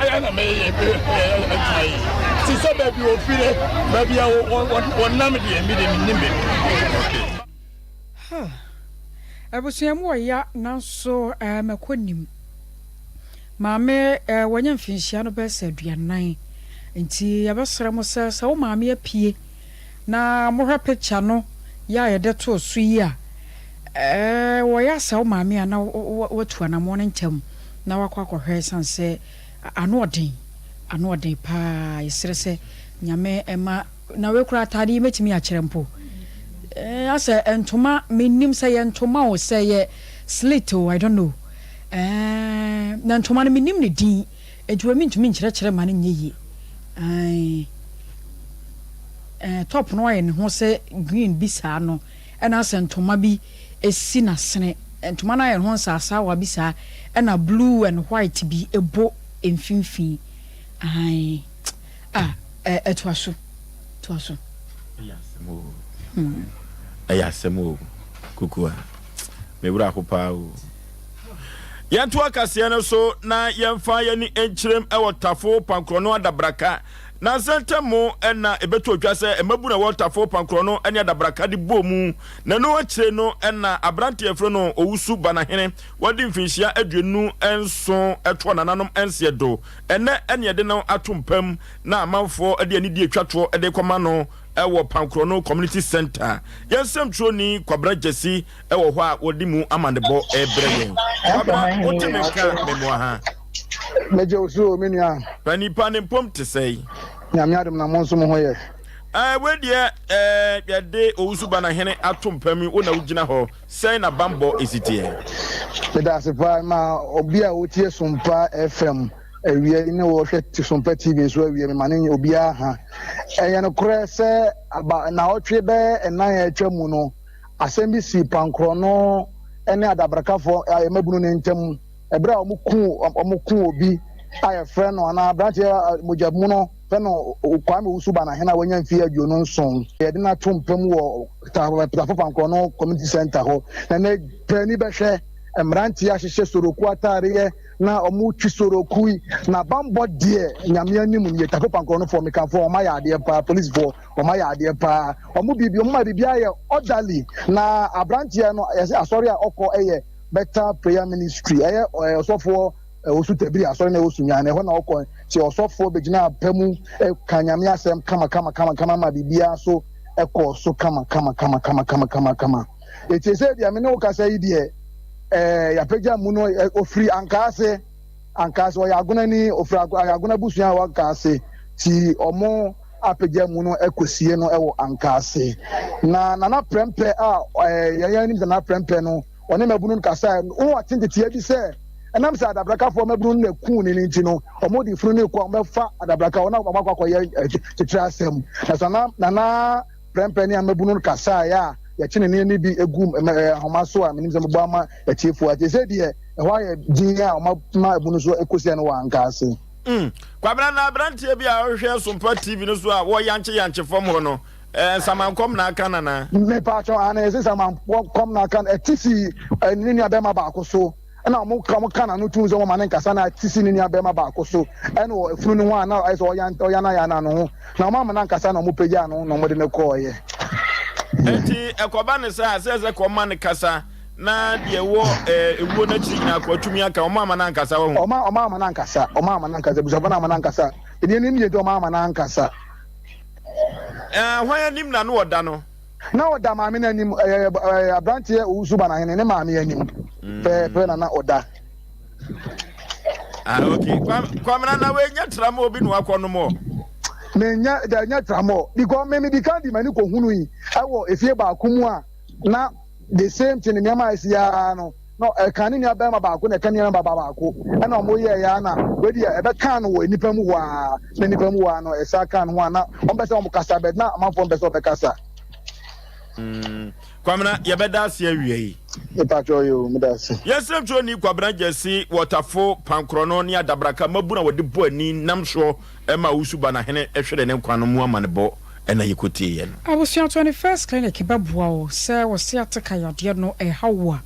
Ɛna meyɛ adwuma yi. Te sɛ baabi wɔfire baabi a wɔnam deɛ me deɛ mennim baabi. Huh. Abusua mu wɔ ya nanso eh, mɛkɔ nim. Maame eh, wanya mfinhyia no bɛyɛ sɛ aduanan. Nti yɛbɛsrɛ mo sɛ sɛ wo maame apue na mohwɛ picture no yɛ a yɛde too so yi a, eh, wɔyɛ asɛ wo maame a na watu anammɔn no ntɛm na wakɔ akɔhwɛ ɛsiane sɛ ano ɔden, ano ɔden paa. Yɛsrɛ sɛ Nyame mma Na wei koraa ataade yi mɛtumi akyerɛ mpo eh, asɛ ntoma mennim sɛ yɛ ntoma o sɛ yɛ slit o I don't know eh, na ntoma no mennim ne din enti wei mentumi nkyerɛkyerɛ ma no nyɛ yie eh, eh, top no ayɛ ne ho sɛ green bi saa no ɛna asɛ ntoma bi esi n'asene ntoma no ayɛ ne ho nsaasaawa bi saa ɛna blue and white bi ɛbɔ mfimfini ae. Ah, eh, toa so, toa so. Ɛyɛ asɛm o. Hmm. Ɛyɛ asɛm o. Kukua. Me wura ho paa o. Yɛnto akaseɛ no so na yɛmfa yɛni nkyerɛm ɛwɔ Tafo Pankorɔno Adabraka. Nansa ntam na ɛbɛtɔ dwa sɛ mmabunu a ɛwɔ Tafo Pankorɔno ne Adabraka de bɔɔ mu. Na ɛno akyire no na aberanteɛ yɛfrɛ no Owusu Banahene wadi mfinhyia 27 toɔ nananom nseɛ do. Ɛnnɛ ɛne yɛde no ato mpa mu na amanfoɔ de anidie twa toɔ de rekɔma no wɔ Pankorɔno Community Centre. Yɛn nsɛmtwerɛni Kwabena Gyasi wɔ hɔ a wɔde mu amanebɔ rebrɛ yɛn. Kwabena, wote me nka memmoa ha? Megye wo so o, me nua. Panipa ne mpom te sɛn? Nyame adom na mo nso mo ho yɛ? Ɛɛ, wei deɛ ɛɛ yɛde Owusu Banahene ato mpa mu, wo na wogyina hɔ. Sɛn na bammɔ si teɛ? Meda ase paa ma obi a otie Sompa FM awia yi ne wɔhwɛ Sompa TV nso awia mema ne obiara ha. Ɛyɛ nokorɛ sɛ aba naawɔtwe bɛyɛ nnan a atwa mu no, asɛm bi sii Pankorɔno ne Adabrakafoɔ mmabunu no ntam ɛberɛ a wɔku wɔku obi a yɛfrɛ no anaa aberanteɛ mogyamono Frɛ no Kwame Owusu Banahene a wanya mfeɛ 27. Yɛde no ato mpa mu wɔ Tafo Pankorɔno Community Centre hɔ. Na nnɛ paani bɛhwɛ mmeranteɛ ahyehyɛ soroku ataadeɛ na wɔretwi soroku yi. Na bammɔ deɛ Nyame anim nie, Tafo Pankorɔnofoɔ mekamfo wɔn, wɔayɛ adeɛ paa, polisifoɔ wɔayɛ adeɛ paa. Wɔn biribi, wɔn ma biribiara yɛ orderly. Na aberanteɛ no yɛsɛ asɔre a ɔkɔ yɛ Better Prayer Ministry, ɛyɛ ɔsɔfoɔ Osu Tabiri asɔre na ɛwɔ Sunyani, ɛhɔ na ɔkɔ. Nti ɔsɔfoɔ bɛgyina apa mu ka Nyame asɛm kama kama kama kama ma biribiara so ɛkɔɔ so kama kama kama kama kama kama kama. Eti ɛsɛ deɛ me ne wo kasa yi deɛ ɛɛ yɛapagya mu no ofiri Ankaase, Ankaase ɔyɛ Agonani, ofiri Agona abusua a ɛwɔ Ankaase. Ti ɔmo apagya mu no ɛkɔsie no ɛwɔ Ankaase. Na Nana Prɛmpɛ a ɛɛ yɛn anim sɛ Nana Prɛmpɛ no ɔne mmabunu no kasae. Wɔn ate nteteɛ bi sɛ ɛnam sɛ adabrakafoɔ mmabunu no na ɛkuu no no nti no, wɔde funu no rekɔ a wɔbɛfa adabraka hɔ na wɔakɔ akɔyɛ kyekyerɛ asɛm. Na so na Nana Prɛmpɛ ne mmabunu no kasaeɛ a yɛkye ne nne no bi gu ahoma so a menim sɛ mebɔ ama atiefoɔ ate. Sɛ deɛ ɛhɔ ayɛ din a wɔama abunu so kɔsia no wɔ anka ase. Mm. Kwabena na aberanteɛ bi a ɔhwɛ Sompa TV no so a wɔyankye yankye fam hɔ no, Eh, nsaman na aka nana. Mepatwɔ ane ɛsɛ nsaman kɔm na aka ɛte si ne nua bɛrima baako so. Ɛna wɔn ka wɔn ka n'ano tum sɛ wɔn ma ne nkasa na sisi ne nua bɛrima baako so ɛna wɔ efunu no ho a na ayɛ sɛ ɔyan ɔyanayana ne ho na wɔn ama no ankasa na wɔn pagyaa no na wɔde no kɔɔeɛ. Enti ɛkɔba no saa a, sɛ ɛsɛ kɔ ma no kasa na deɛ ɛwɔ ɛɛ ewuo no akyiri nyinaa kɔ atumi aka wɔn ama no ankasa wɔ ho. Wɔn wɔn ama no ankasa wɔn ama no ankasa abusuafo no ama no ankasa ɛdeɛ anim yɛ nti wɔn ama no ankasa. Ɛɛ hwan anim na no ɔda no? Na ɔda maame no anim, ɛyɛ ɛyɛ aberanteɛ Owusu Banahene ne maame anim pɛɛpɛ na na ɔda. Ah, okay. Kwamina na wei nyɛ tramɔ bi na wakɔ nom ɔ. Menyɛ dɛ nyɛ tramɔ because me me di kan di m'ani kɔ hunu yi ɛwɔ efie baako mu a na the same thing nneɛma a esi ara no na ɛka ne nua bɛrima baako na ɛka ne nua baba baako ɛna wɔn yɛ ya na wei deɛ ɛbɛka no wɔ nipa mu hɔ ara na nipa mu hɔ ara no ɛsa ka no ho a na wɔn pɛ sɛ wɔn kasa bɛ na amanfoɔ mpɛ sɛ wɔbɛkasa. Mm. Kwamina yɛbɛda ase awia yi. Mepatwɔ yi o, meda ase. Yɛsrɛ twerɛni Kwabena Gyasi Wɔtafo Pankorɔno ne Adabraka mmabunu a wɔde bɔ ani nam soɔ ma Owusu Banahene hwere ne nkwa no mu amanebɔ na yɛkɔtieeɛ no. Abusua 21st Clinic bɛboa wo sɛ wo sciatica yadeɛ no ɛhaw wo a.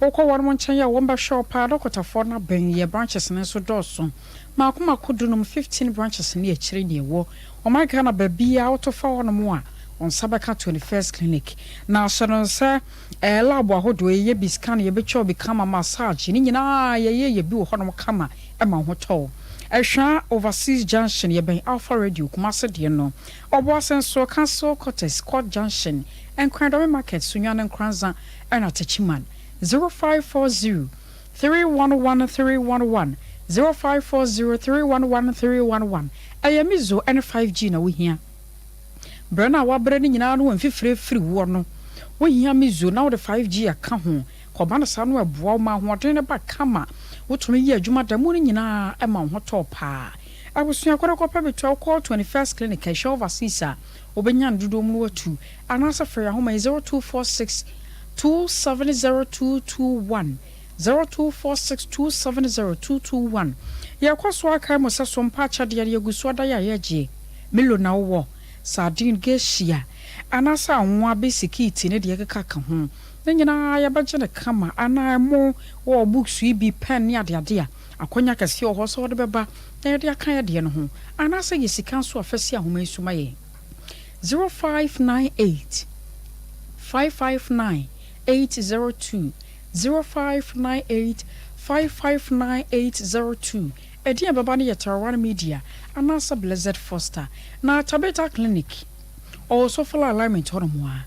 Wokɔ wɔnom nkyɛn a wɔn bɛhwɛ wo paa. Dɔkotafoɔ no abɛn yɛ branches no nso dɔɔso. Maako maako dunum, 15 branches ne akyire ne ɛwɔ ɔman Ghana baabiara woto fa hɔnom a wo nsa bɛka 21st Clinic. Na hyɛ no sɛ ɛɛ lab ahodoɔ yɛyɛ bi scan yɛbɛtwa wo bi kama massage ne nyinaa yɛyɛ yɛ bi wɔ hɔnom kama ɛma wo ho tɔ wo. Ɛhwa Overseas Junction yɛbɛn Alpha Radio Kumasi deɛ no. Ɔboase nso, Council Quarters, Court Junction, Nkran Dɔme Market, Sunyani Nkoranza ɛna Techiman. 0540 311 311, 0540 311 311. Ɛyɛ Mizo ne 5G na wohia. Berɛ no a woabrɛ no nyinaa no wɔ mfifire firi woɔ no, wohia Mizo na wode 5G aka ho. Kɔba no saa no ɛboa wo ma ahoɔden no ba kama. Wotumi yɛ adwuma da mu no nyinaa ɛma wo ho tɔ wo paa. Abusua kɔ na kɔpɛ bi tɔ. Wokɔ 21st Clinic a ɛhwɛ overseas a, wobɛnya no dodoɔ mu no watu. Anaasɛ frɛ yɛn ahoma yi 0246 270221, 0246 270221. Yɛrekɔ so akae mo sɛ so mpa akyɛdeɛ no yɛgu so ada yɛ a yɛgye. Milo na wowɔ, sardine, geisha, anaasɛ anwa, bisikiiti ne deɛ ɛkeka ka ho. Ne nyinaa yɛbɛgye no kama. Anaa ɛmo, wowɔ books yi bi, pen ne adeade a, akwanya kɛseɛ wɔ hɔ sɛ wode bɛba na yɛde aka yɛn deɛ no ho. Anaasɛ yɛ sika nso a fa si ahoma yi so ma yɛn. 0598 559 802, 0598 559 802. Ɛdin a ɛbɛba no yɛ Tarawan Media anaasɛ Blessed Foster. Na Tabitha Clinic, ɔwɔ Sofala Alignment hɔnom a.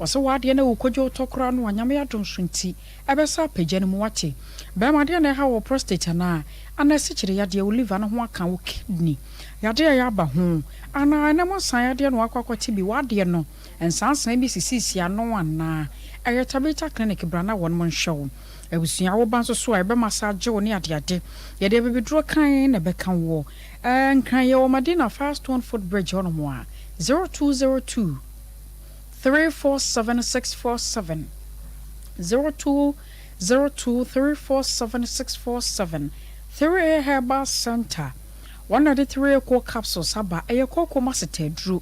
Ɔsɛ w'adeɛ na wokɔgya wotɔ koraa no a, Nyame adom so nti, ɛbɛsa apagya no mu wate. Bɛɛma adeɛ na ɛha wo prostate anaa? Anaa asikyire yadeɛ, wo liver no ho aka, wo kidney yadeɛ a ɛyɛ aba ho, anaa ɛnam nsa yadeɛ na wakɔ akɔte bi, w'adeɛ no nsansan bi sisisi ano anaa? Ɛyɛ Tabitha Clinic bra na wɔnom nhwɛ wo. Abusua wo ba nso so a ɛbɛ massage wo ne adeade. Yɛde abibiduro kann na ɛbɛka woɔ. Ɛɛ Nkran yɛwɔ Madina Firestone Foot Bridge hɔnom a, 0202 347 647, 0202 347 647, 3A Herbal Centre, wɔn na ɛde 3A Cold Capsules aba, ɛyɛ kooko mu asetaduro.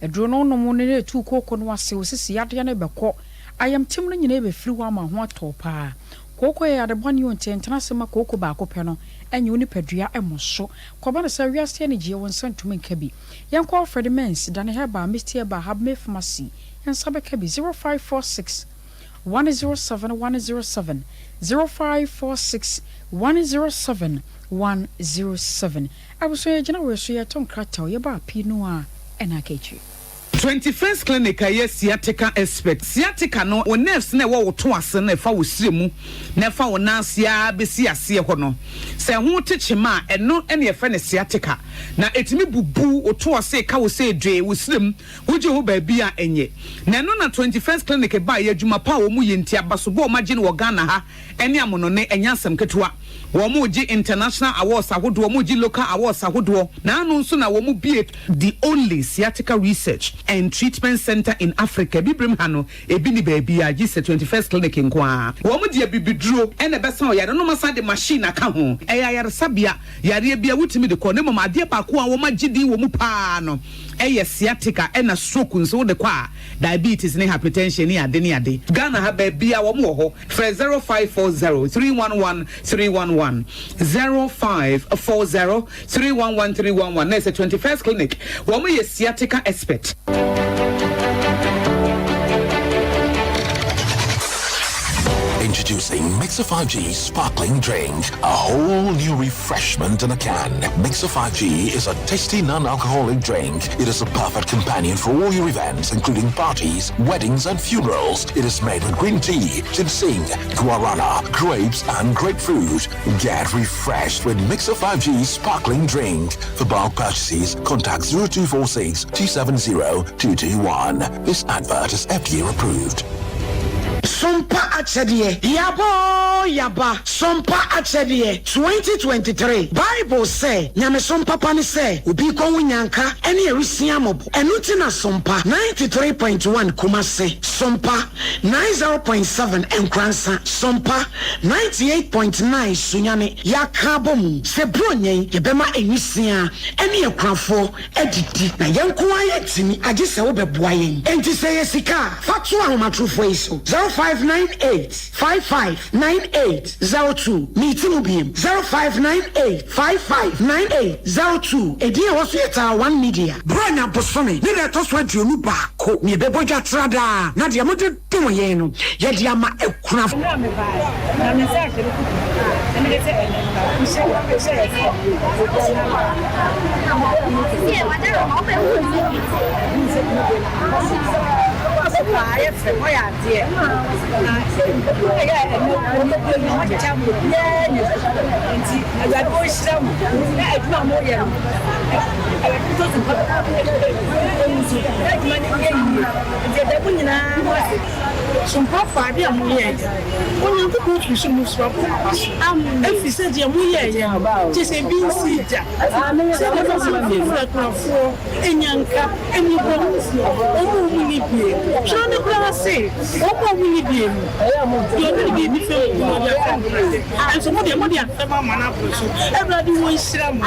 Aduro no wonom no na ɛtu kooko no ase, wo sisi yadeɛ no bɛkɔ, ayamtim no nyinaa bɛfiri hɔ ama ho atɔ wo paa. Kooko yɛ yade bɔne o, nti ntena ase ma kooko baako pɛ no nyɛ wo nipadua mmɔ so. Kɔba no saa, wiase anigyeɛ wo nsa ntumi nka bi. Yɛnkɔ Alfred Mens, Dane Herbal, Misty Herbal, Habme Pharmacy, yɛn nsa bɛka bi, 0546 107 107, 0546 107 107. Abusua yɛgyina wei so yɛto nkrataw, yɛba pii no a ɛna aka akyire. 21st Clinic a ɛyɛ sciatica expert. Sciatica no, wo nerves no a ɛwɔ wo to ase no a ɛfa wo srɛ mu na ɛfa wo nan ase ara bɛsi aseɛ hɔ no, sɛ ɛho te kyema a, ɛno na yɛfrɛ no sciatica. Na ɛtumi bubu wo to ase, ka wo sɛ dwee, wo srɛ mu, wogye ho baabi a ɛnyɛ. Na ɛno na 21st Clinic baeɛ, adwuma pa a wɔyɛ nti, abasobɔ a wɔagye no wɔ Ghana ha ne amonɔne, ɛnyɛ asɛm ketewa. Wɔregye international awards ahodoɔ, wɔregye local awards ahodoɔ. N'ano nso na wɔbue the only sciatica research and treatment centre in Africa. Abibirem ha no, ebi nni baabiara gye sɛ 21st Clinic nko ara. Wɔde abibiduro na ɛbɛsa ɔyare no na wɔasan de machine aka ho. Ɛyɛ ayaresabea, yareɛ biara wotumi de kɔ na mmom adeɛ baako a wɔagye din wɔ mu pa ara no yɛ sciatica ɛna stroke nso wode kɔ a, diabetes ne hypertension ne ade ne ade. Ghana ha baabiara wɔn wɔ hɔ. Frɛ 0540 311 311, 0540 311 311 na ɛsɛ 21st Clinic. Wɔn yɛ sciatica expert. Introducing Mixer 5G Sparkling Drink, a whole new refreshment in a can. Mixer 5G is a tasty non-alcoholic drink. It is a perfect companion for all your events, including parties, weddings, and funerals. It is made with green tea, ginseng, guarana, grapes, and grapefruit. Get refreshed with Mixer 5G Sparkling Drink. For bulk purchases, contact 0246 270 221. This advert is FDA approved. Sompa Akyɛdeɛ, Yaba oo yaba, Sompa Akyɛdeɛ, 2023 Bible sɛ, Nyamesom papa ne sɛ obi rekɔhu nyanka ne awisiaa mmɔbɔ. Ɛno nti na Sompa 93.1 Kumase, Sompa 90.7 Nkoransa, Sompa 98.9 Sunyani yɛaka abɔ mu sɛ Buronya yi yɛbɛma nwisiaa ne akunafoɔ adidi. Na yɛn nko ara yɛntumi, agye sɛ wobɛboa yɛn. Enti sɛ ɛyɛ sika a, fa to ahomatorofoɔ yi so, 0598 55 98 02. Meti mu biem, 0598 55 98 02. Edin a ɛwɔ so yɛ Taa One Media. Buronya bosome ne da ɛtɔ so 21 na yɛbɛbɔ dwa tradaa, na deɛ mode dom yɛn no, yɛde ama akunafo. Mmerɛ a mebaeɛ, na me nsa ahyɛ me kuku na mede sɛ ɛnnɛ mehyɛ hyɛɛ sɛ obiara so paa yɛ fɛ ɔyɛ adeɛ na ɛyɛ ɛnɛ wɔn wɔn akyekyɛ ama obiara nya bi nti awurade ɔnhyira mo na adwuma a moyɛ no awurade nso so ɛmu so na adwuma no yɛ yie. Nti yɛda mo nyinaa mo ase. Sompa fa ade a moyɛeɛ. Onyankopɔn firi soro mu soro abɔ mo aba so, ɛfiri sɛ deɛ moyɛeɛ no, kyerɛ sɛ ebi nsii da, sɛdeɛ ɛbɛma mofrafra akunafoɔ, nnyanka, mmɔborɔhunufoɔ, wɔn a wɔnni bie. Twerɛ no koraa se, Wɔn a wɔnni bie no, deɛ ɔde ne biribi fɛm obi no, ɔde afɛm Awurade. Nanso mo deɛ, mode afɛm ama no aboro so. Awurade ɔnhyira mo.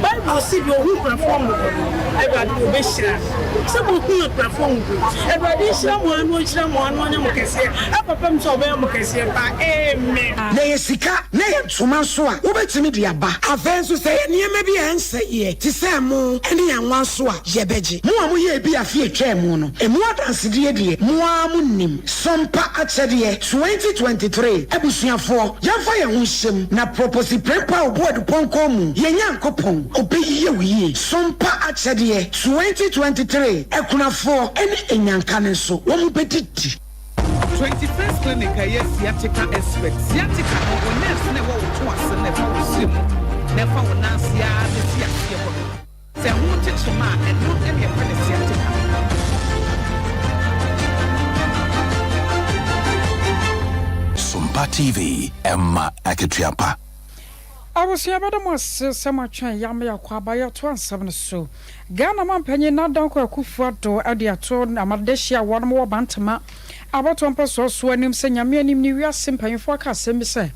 Bible se, Deɛ ɔhu akunafoɔ mmɔbɔ no, Awurade ɔbɛhyira no. Sɛ mohu akunafoɔ ho bi. Awurade nhyira mo ara na ɔnhyira mo ara na ɔnyɛ mo kɛseɛ ɛkɔpem sɛ ɔbɛyɛ mo kɛseɛ paa. Amen. Na ɛyɛ sika na ɛyɛ ntoma nso a, wobɛtumi de aba. Afei nso, sɛ ɛyɛ nneɛma bi a ɛnsɛeɛ te sɛ ɛmo ne anwa nso a, yɛbɛgye. Mo a moyɛɛ bi afe a ɛtwaa mu no, emu adansedie deɛ, mo ara monim. Sompa Akyɛdeɛ 2023 Abusuafoɔ, yɛmfa yɛn ho nhyɛ mu na Proposi Prempeh Obuadu Pɔnkɔ mu, yɛn Nyankopɔn, ɔbɛyɛ wo yie. Sompa Akyɛdeɛ 2023 Akunafoɔ ne Anyanka no nso, wɔbɛdidi. 21st Clinic a ɛyɛ sciatica expert. Sciatica no, wo nerves no a ɛwɔ wo to ase no na ɛfa wo srɛ mu na ɛfa wo nan ase ara bɛsi aseɛ hɔ no. Sɛ ɛho kyekyem a, ɛno na yɛfrɛ no sciatica. Sompa TV, ɛma akatua pa. Abusua bɛda mo ase sɛ moatwɛn yɛ ama yɛakɔ aba yɛtoa nsɛm no so. Ghana manpanyin Nana Dankwa Akufo Addo de ato amadehye a wɔnom wɔ Bantama abatoɔ mpɛsoa so anim sɛ Nyame anim ne wiase mpanyinfoɔ aka asɛm bi sɛ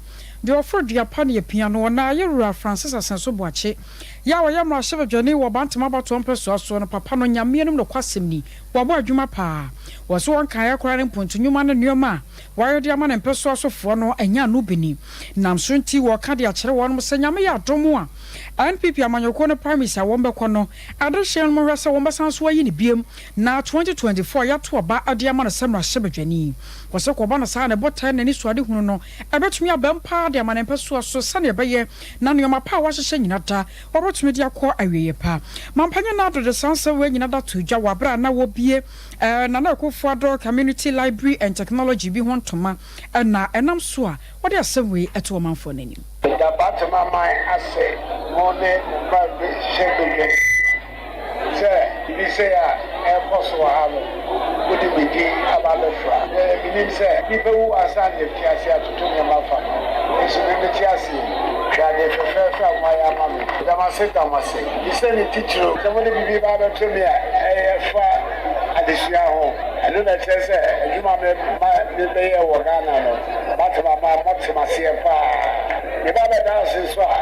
deɛ ɔforo dua pa ne apia no na Yɛwura Francis Asenso Boakye yɛ a ɔyɛ mmarahyɛbadwani wɔ Bantama abatoɔ mpɛsoa soɔ no papa no Nyame anim nokwasɛm ni wabɔ adwuma paa wɔ so wɔnkaeɛ koraa ne mponto nwuma ne nnoɔma a Wɔayɛ de ama ne mpɛsoa sofoɔ no ɛnyɛ ano bi ni. Nam so nti wɔreka de akyerɛ wɔnom sɛ Nyame yɛ adom a NPP amanyɔkuo no primaries a wɔn bɛkɔ no adehyeɛ no monhwɛ sɛ wɔn bɛsan so ayi no biom na 2024 yɛato aba de ama no sɛ mmarahyɛbadwani. Wɔsɛ kɔba no saa a ne botae ne n'anisoadehunu no ɛbɛtumi abam paa de ama ne mpɛsoa so sɛdeɛ ɛbɛyɛ na nnoɔma pa a wɔahyehyɛ nyina da wɔbɛtumi de akɔ awieɛ pa. Mampanyin Nado de saa nsɛm wei nyina da too dwa wɔ aberɛ a na wɔbue Nana Akufo-Addo Community Library and Technology bi ho ntoma na ɛnam so a wɔde asɛm wei to ɔmanfoɔ no anim. Meda Bantama man ase mo ne mo mma mmarahyɛbadwani sɛ biribi sei a ɛrekɔ so wɔ ha no mode me din aba abɛfra. Menim sɛ nnipa wu ansa na yɛafi ase atoto nneɛma afa no, nso me mete ase yi. Hwɛ ade fɛfɛɛfɛ a moayɛ ama me. Meda mo ase, da mo ase. Bisa ne titiriw sɛ mode biribi ba abɛto me a ɛyɛ fa adesua ho. Ɛno na ɛkyerɛ sɛ adwuma a mema mebɛyɛɛ wɔ Ghana no, moate m'ama moate m'aseɛ paa. Meba abɛda ase nso a,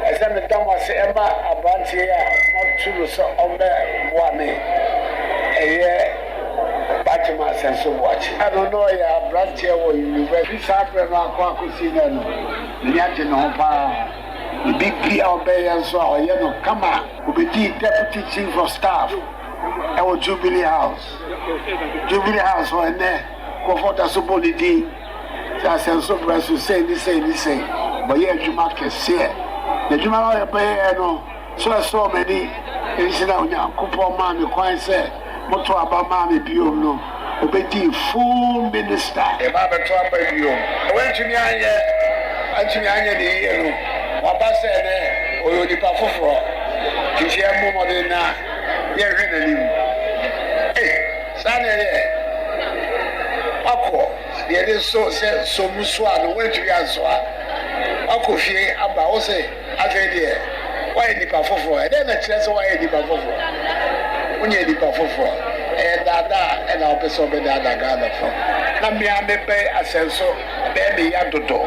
ɛsɛ sɛ meda mo ase ɛma aberanteɛ yi a moato no sɛ ɔmmɛboa me, ɛyɛ Fatima Asɛnso Boakye. Ɛno na ɔyɛ aberanteɛ wɔ university. Firi saa berɛ no akɔ akɔsi nnɛ no, m'ani agye ne ho pa ara. Ne biribiara a ɔbɛyɛ nso a, ɔyɛ no kama. Ɔbɛdii Deputy Chief of Staff wɔ Jubilee House. Jubilee House hɔ, ɛnnɛ, nkurɔfoɔ da so bɔ ne din sɛ Asɛnso berɛ so sei ne sei ne sei. Ɔyɛɛ adwuma kɛseɛ. N'adwuma no a ɔbɛyɛeɛ no, So ɛsɔɔ m'ani nti na Onyankopɔn maa me kwan sɛ moto aba maa me bio no, obedii full minister. Yɛba abɛto aba bio. Wantumi anyɛ, antumi anyɛ ne yie no, waba sɛ ɛnnɛ ɔyɛ onipa foforɔ. Nti yɛmmɔ mmɔden na yɛnhwɛ n'anim. Ei, saa na ɛyɛ. Wakɔ, deɛ yɛde so sɛ sɔ mu soa no, wantumi ansoa. Wakɔ fie aba, wo se. Afei deɛ, woayɛ nipa foforɔ. Ɛdɛn na ɛkyerɛ sɛ woayɛ nipa foforɔ? Wonyɛ nipa foforɔ. Ɛyɛ daadaa na wopɛ sɛ wobɛdaadaa Ghanafoɔ. Na me ara mebɛn asɛnso, ɛbɛyɛ me ya dodo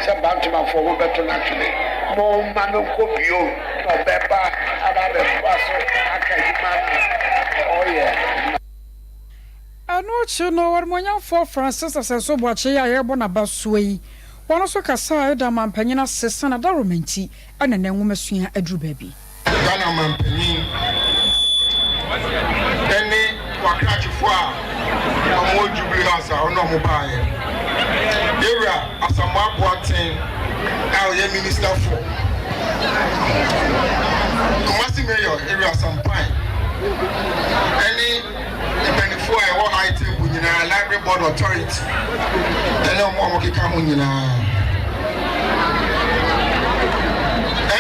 sɛ Bantomafoɔ mobɛto no atwene. Momma no nkɔ bio na ɔbɛba aba abɛtoa so aka adwuma no a ɔreyɛ no. Ɛno akyi no, Ɔdemɔnyamfoɔ Francis Asɛnso Boakye yi a yɛrebɔ n'aba soɔ yi, Wɔn nso kasaa da mampanyin ase sɛ n'adaworoma nti na nnɛ nwomasua aduru baabi. Ghana manpanin ne wakrakyefoɔ a wɔwɔ Jubilee House a ɔne wɔn baeɛ. Yɛwura Asamoah Boateng a ɔyɛ Minister for Kumasi Mayor Ewura Sampine ɛne Mpaninfoɔ a ɛwɔ high table nyinaa, library board authority ɛne wɔn a wɔkeka ho nyinaa.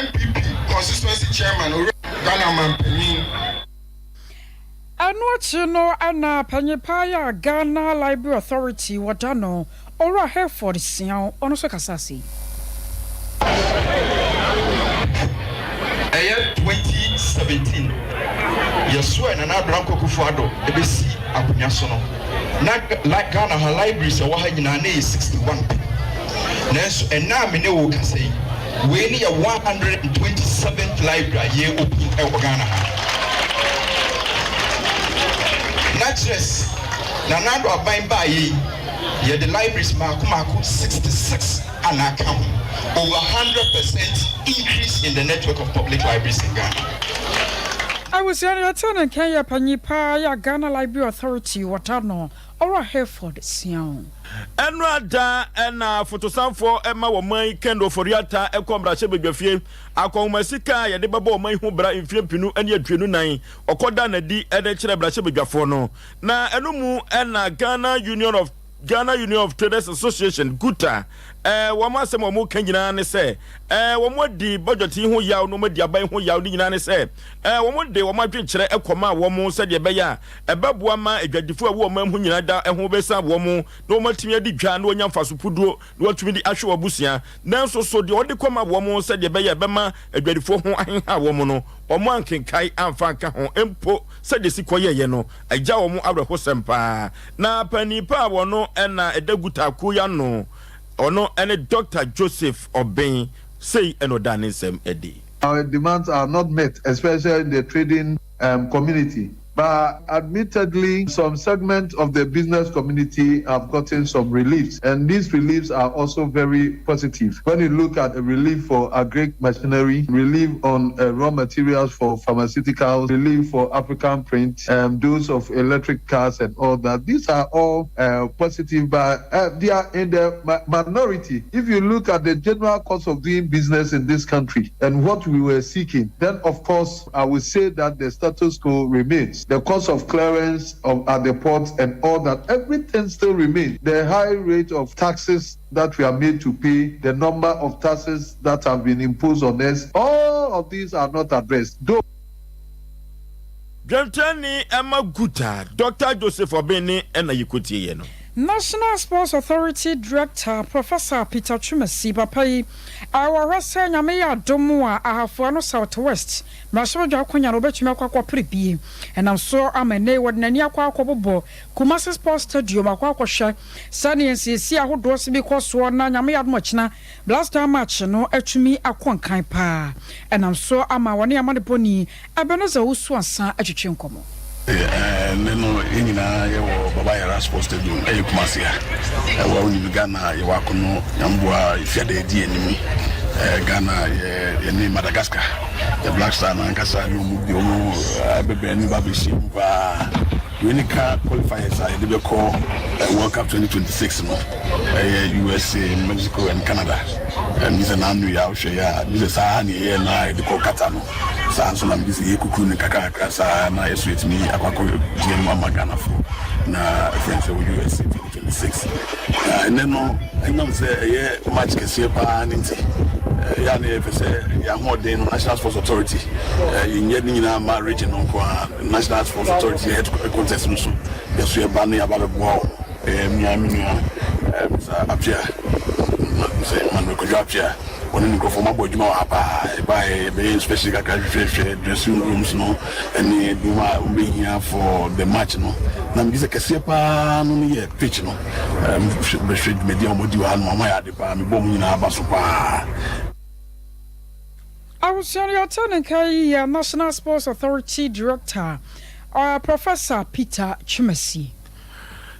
NPP constituency chairman Owura Ghana manpanin. Ɛno akyi no na panyin paa yi a Ghana Library Authority wɔ da no, Owura Hayford Siaw, ɔno nso kasaa sei. Ɛyɛ 2017 yɛsoɛɛ Nana Abrankwa Akufo Addo bɛsi akonwa so no, na Ghana ha libraries a ɛwɔ ha nyinaa na ɛyɛ 61 pɛ. Nanso ɛnnɛ a me ne wo rekasa yi, wei ne yɛ 127th library a yɛ open wɔ Ghana ha. Na kyerɛ s Nana Addo aban baeɛ yi, yɛde libraries mmaako mmaako 66 a na aka ho, over 100% increase in the network of public libraries in Ghana. Abusua no yɛtee ne nka yɛ panyin paa yɛ Ghana Library Authority wɔta no Owura Hayford Siaw. Ɛno ada na fotosanfoɔ ma wɔman yi Ken Ofori-Atta kɔ mmarahyɛbadwafie akɔnhoma sika a yɛde bɛbɔ ɔman yi ho bra mfeɛ 2024 ɔkɔda no adi de kyerɛ mmarahyɛbadwafoɔ no na ɛno mu na Ghana Union of Ghana Union of Traders Association, GUTA, wɔn asɛm a wɔka nyinaa ne sɛ wɔn adi budget yi ho yaw na wɔn adi aban ho yaw ne nyinaa ne sɛ wɔn de wɔn adwenkyerɛ kɔmaa wɔn sɛdeɛ ɛbɛyɛ a ɛbɛboa ma adwadifo a ɛwɔ ɔman mu nyinaa da ho bɛsan wɔn na wɔn atumi adi dwa na wɔanya mfaso puduo na wɔatumi de ahwɛ wɔn abusua. Nanso so deɛ wɔde kɔma wɔn sɛdeɛ ɛbɛyɛ a ɛbɛma adwadifoɔ ho aheha wɔn no, wɔn ankenkae amfa anka ho mpo sɛdeɛ ɛsi kɔyɛeɛ no agya wɔn awerɛhosɛm paa. Na panin pa a wɔno na ɛda Guta kuo yi ano, ɔno ne Dɔkta Joseph Obeng, sei na ɔdaa ne nsɛm adi. Our demands are not met, especially in the trading um, community. But admittedly, some segments of the business community have gotten some reliefs, and these reliefs are also very positive. When you look at a relief for agri machinery, relief on uh, raw materials for pharmaceuticals, relief for African print, um, those of electric cars and all that, these are all uh, positive, but uh, they are in the minority. If you look at the general cost of doing business in this country and what we were seeking, then of course I would say that the status quo remains. The cost of clearance of, at the ports and all that, everything still remains. The high rate of taxes that we are made to pay, the number of taxes that have been imposed on us, all of these are not addressed. Though Dwamtenani Emma Guta, Dɔkta Joseph Obeng ne ɛna yɛkɔtieeɛ no. National Sports Authority Director, Professor Peter Twumasi, papa yi a wɔhwɛ sɛ Nyame yɛ adom a Ahafo Ano South West mmarahyɛbadwa akonya no obetumi akɔ akɔpere bi. Ɛnam so ama nnɛ yi wɔde n'ani akɔ akɔbobɔ Kumasi Sports Stadium akɔ akɔhwɛ sɛdeɛ nsiesie ahodoɔ si bi kɔ soɔ na Nyame yɛ adom ɔkyena Black Star Match no atumi akɔ nkan paa. Ɛnam so ama wɔne amanebɔni Ebenezer Owusu-Ansah atwitwi nkɔmmɔ. Ɛnnɛ no yɛn nyinaa yɛwɔ Baba Yara Sports Stadium ɛyɛ Kumasi ha. Ɛwɔ wonim Ghana yɛwɔ akono Nyamboa Efiada edi anim. Ghana yɛ yɛne Madagascar yɛ Black Star no ankasa ne wɔn bi wɔn ɛbɛbɛn ne ba bɛhyia mu paa. Wei ne ka qualifiers a yɛde bɛkɔ World Cup 2026 no ɛyɛ USA, Mexico and Canada. Ɛmi sɛ n'ano yɛ a wohwɛ yɛ a mi sɛ saa ne yɛyɛ na yɛde kɔ Qatar no. Saa nso na megye sɛ yɛkukuru no nkakrakra saa na yɛso yɛtumi akɔ akɔ gyina mu ama Ghanafoɔ na ɛfrɛ sɛ wɔ USA 2026. Na ɛnɛ no ɛnam sɛ ɛyɛ match kɛseɛ paa ne nti ɛyɛ a na yɛpɛ sɛ yɛahoɔden no National Sports Authority yɛnyɛ ne nyinaa ma region no nko a National Sports Authority headquarters no so yɛso yɛba no yɛaba bɛboa wɔn. Ɛyɛ me ara me nua Mister Appiah, Mister Emmanuel Kwadwo Appiah, ɔne ne nkurɔfoɔ wɔabɔ adwuma wɔ ha paa. Yɛbaeɛ yɛbɛyɛ inspection kakra hwehwɛhwɛ dressing rooms no ne nneɛma a wɔbɛhia for the match no. Na megye sɛ kɛseɛ paa no no yɛ pitch no. Bɛhwɛ dwumadi a wɔadi wɔ ha no, wɔayɛ ade paa. Mebɔ wɔn nyinaa aba so paa. Abusua no yɛate ne nka yi yɛ National Sports Authority Director, Professor Peter Twumasi.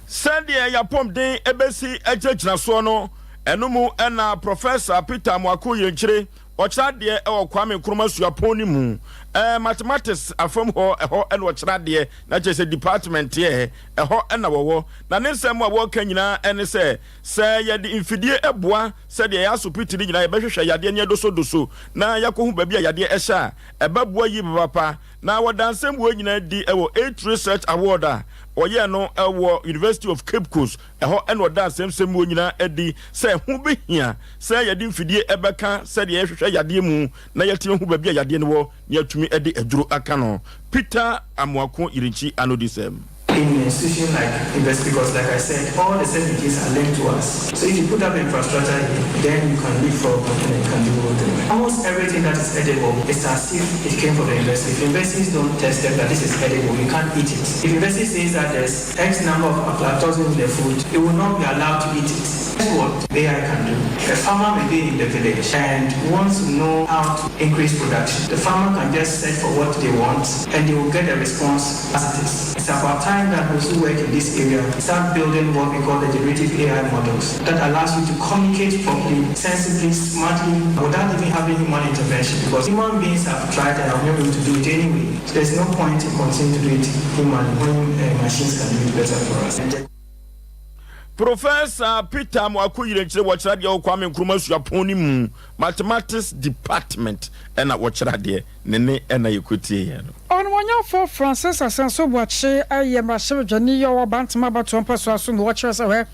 Sɛdeɛ y'apɔmden bɛsi agyinagyina soɔ no, ɛno mu na Professor Peter Amoako Yirenkyire, ɔkyerɛ adeɛ wɔ Kwame Nkrumah Suapɔn no mu, Mathematics afam hɔ, ɛhɔ na ɔkyerɛ adeɛ, na kyerɛ sɛ department ɛ, ɛhɔ na wɔwɔ. Na ne nsɛm a wɔreka nyinaa ne sɛ, sɛ yɛde mfidie boa sɛdeɛ yɛn asopiti no nyinaa yɛbɛhwehwɛ yadeɛ ne yɛdosodoso na yɛakɔhu baabi a yadeɛ hyɛ a, ɛbɛboa yie papaapa. Na wɔda nsɛm wei nyinaa adi wɔ Eighth Research Award a wɔyɛɛ no wɔ University of Cape Coast. Ɛhɔ na wɔdaa nsɛmsɛm wei nyinaa adi sɛ ɛho bɛhia sɛ yɛde mfidie bɛka sɛdeɛ yɛhwehwɛ yadeɛ mu na yɛatumi ahu baabi a yadeɛ no wɔ na yɛatumi de aduro aka no. Peter Amoako Yirenkyi anodisɛm. In an institution like university because like I said all the services are linked to us so if you put up infrastructure here then you can leapfrog and you can do the Almost everything that is edible is as if it came from the university. If universities don't test them that this is edible, you can't eat it. If university says that there's X number of aflatoxin in the food, you will not be allowed to eat it. That's what AI can do. A farmer may be in the village and wants to know how to increase production. The farmer can just search for what they want and they will get a response as it is. It's about time that those who work in this area start building what we call the generative AI models that allows you to communicate properly, sensibly, smartly, without even having human intervention because human beings have tried and have not been able to do it anyway. So there's no point in continuing to do it humanly when uh, machines can do it better for us. Professor Peter Amoako Yirenkyere wɔkyerɛ adeɛ wɔ Kwame Nkrumah Suapɔn no mu, Mathematics Department ɛna wɔkyerɛ adeɛ, ne ne ɛna yɛkɔtie yɛ no. Ɔnumonyamfo Francis Asenso Boakye yɛ mmarahyɛbadwani yi a ɔwɔ Bantama abatoɔ mpɛsoa so na ɔkyerɛ sɛ hwɛ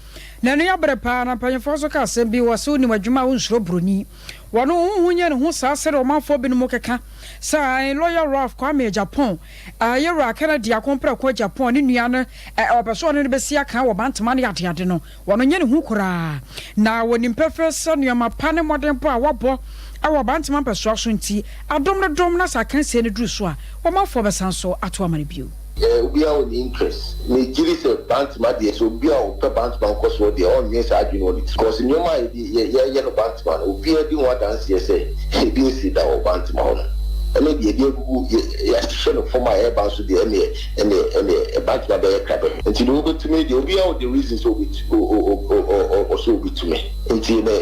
n'ani abere paa na mpanyinfoɔ nso ka asɛm bi wɔ se wonim adwuma a wonsuro broni wɔn ho ho nyɛ ne ho saa sɛdeɛ ɔmanfoɔ binom keka sɛ ae lawyer Ralph Kwame Agyapong Yɛwura Kennedy Akompreko Agyapong ne nua no ɔpɛ sɛ ɔne no bɛsi akan wɔ Bantama ne adeade no, wɔn nyɛ ne hu koraa. Na wɔnim pefee sɛ nneɛma pa ne mmɔdenbɔ a wɔabɔ wɔ Bantama mpɛsoa so nti, adom no dom na sɛ akansie no duru so a, wɔmanfoɔ bɛsan so ato ama no bio. Obiara wɔ ne interest. Me gyedi sɛ Bantama deɛ sɛ obi a ɔpɛ Bantama nkɔsoɔ deɛ ɔnnwen saa adwene wɔ ne tirim cause nneɛma a yɛde yɛ yɛyɛ no Bantama no obiara di ho adanseɛ sɛ ebi nsii da wɔ Bantama hɔ no ɛne deɛ yɛde agugu yɛ yɛahyehyɛ no fam a ɛreba nso deɛ ɛneɛ ɛneɛ ɛneɛ Bantama bɛyɛ krabɛhwɛ nti deɛ wobɛtumi deɛ obiara wɔ the reason sɛ ɔbɛtu o o o o o ɔsɛ ɔbɛtumi nti ne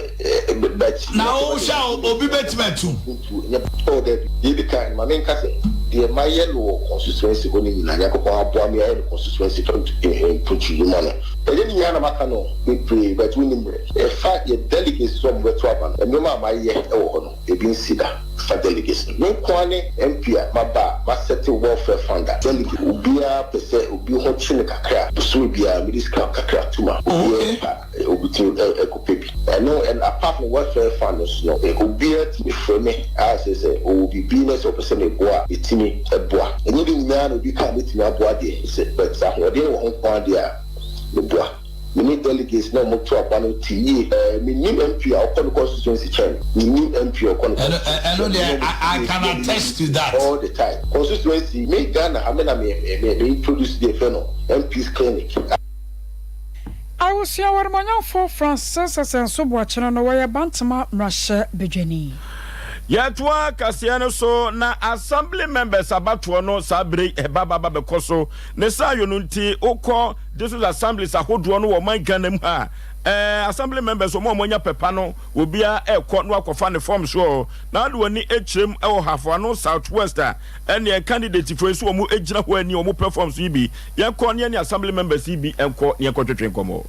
ɛ but Na wohwɛ a obi bɛtumi atu? Ntu nyɛ Oh dabi, deɛ edi kan no ma menka sɛ deɛ mayɛ no wɔ constituency hɔ no nyinaa Nyankopɔn aboa me ayɛ no constituency mpuntu nnwuma no ɛnyɛ ne nyinaa na maka no bebree but wonni mmerɛ ɛfa yɛ delegates sɛ wɔn bɛto aba no nneɛma a mayɛ wɔ hɔ no ebi nsi da fa delegates no me nko ara ne MP a maba a ma sɛte welfare fund a delegate obiara pɛ sɛ obi ho kye no kakra bosome biara mede sika kakra to ma obiara pa Obi tumi kɔpɛ bi. Ɛno and apart from welfare fund no nso no, obiara tumi frɛ me a sɛ sɛ ɔwɔ biribi na sɛ ɔpɛ sɛ meboa a, metumi boa. Ɛnyɛ ne nyinaa na obi ka a mɛtumi aboa deɛ, sɛ but sɛ ahoɔden wɔ ho nko ara deɛ a, meboa. Me ne delegates no a wɔto aba no te yie. Eh, mennim MP a ɔkɔ ne constituency kyɛn me. Mennim MP a ɔkɔ ne constituency kyɛn me. Ɛno deɛ, I can attest to that. All the time. Constituency, me Ghana ha, me na me, me, me introduce deɛ yɛfrɛ no MP's clinic. Awosua Ɔnimonyamfo Francis Asɛnso Boakyene no wɔyɛ Bantama mmarahyɛ badwani. Yɛtoa kaseɛ no so na Assembly members abatoɔ no saa bere yi ɛba ba ba bɛkɔ so. Ne saa yɔ no nti wokɔ District Assemblies ahodoɔ no wɔ ɔman Ghana mu ha a, ɛɛ Assembly members wɔn a wɔanya pɛpa no obiara ɛrekɔ na wakɔfa ne form soɔ na wode w'ani kyerɛ mu wɔ Hafoano South West a ɛneɛ candidate foɔ yi nso wɔn gyina hɔ ani wɔn pɛ forms yi bi. Yɛnkɔ ne yɛne Assembly members yi bi nkɔ ne yɛnkɔtwetwe nkɔmmɔ.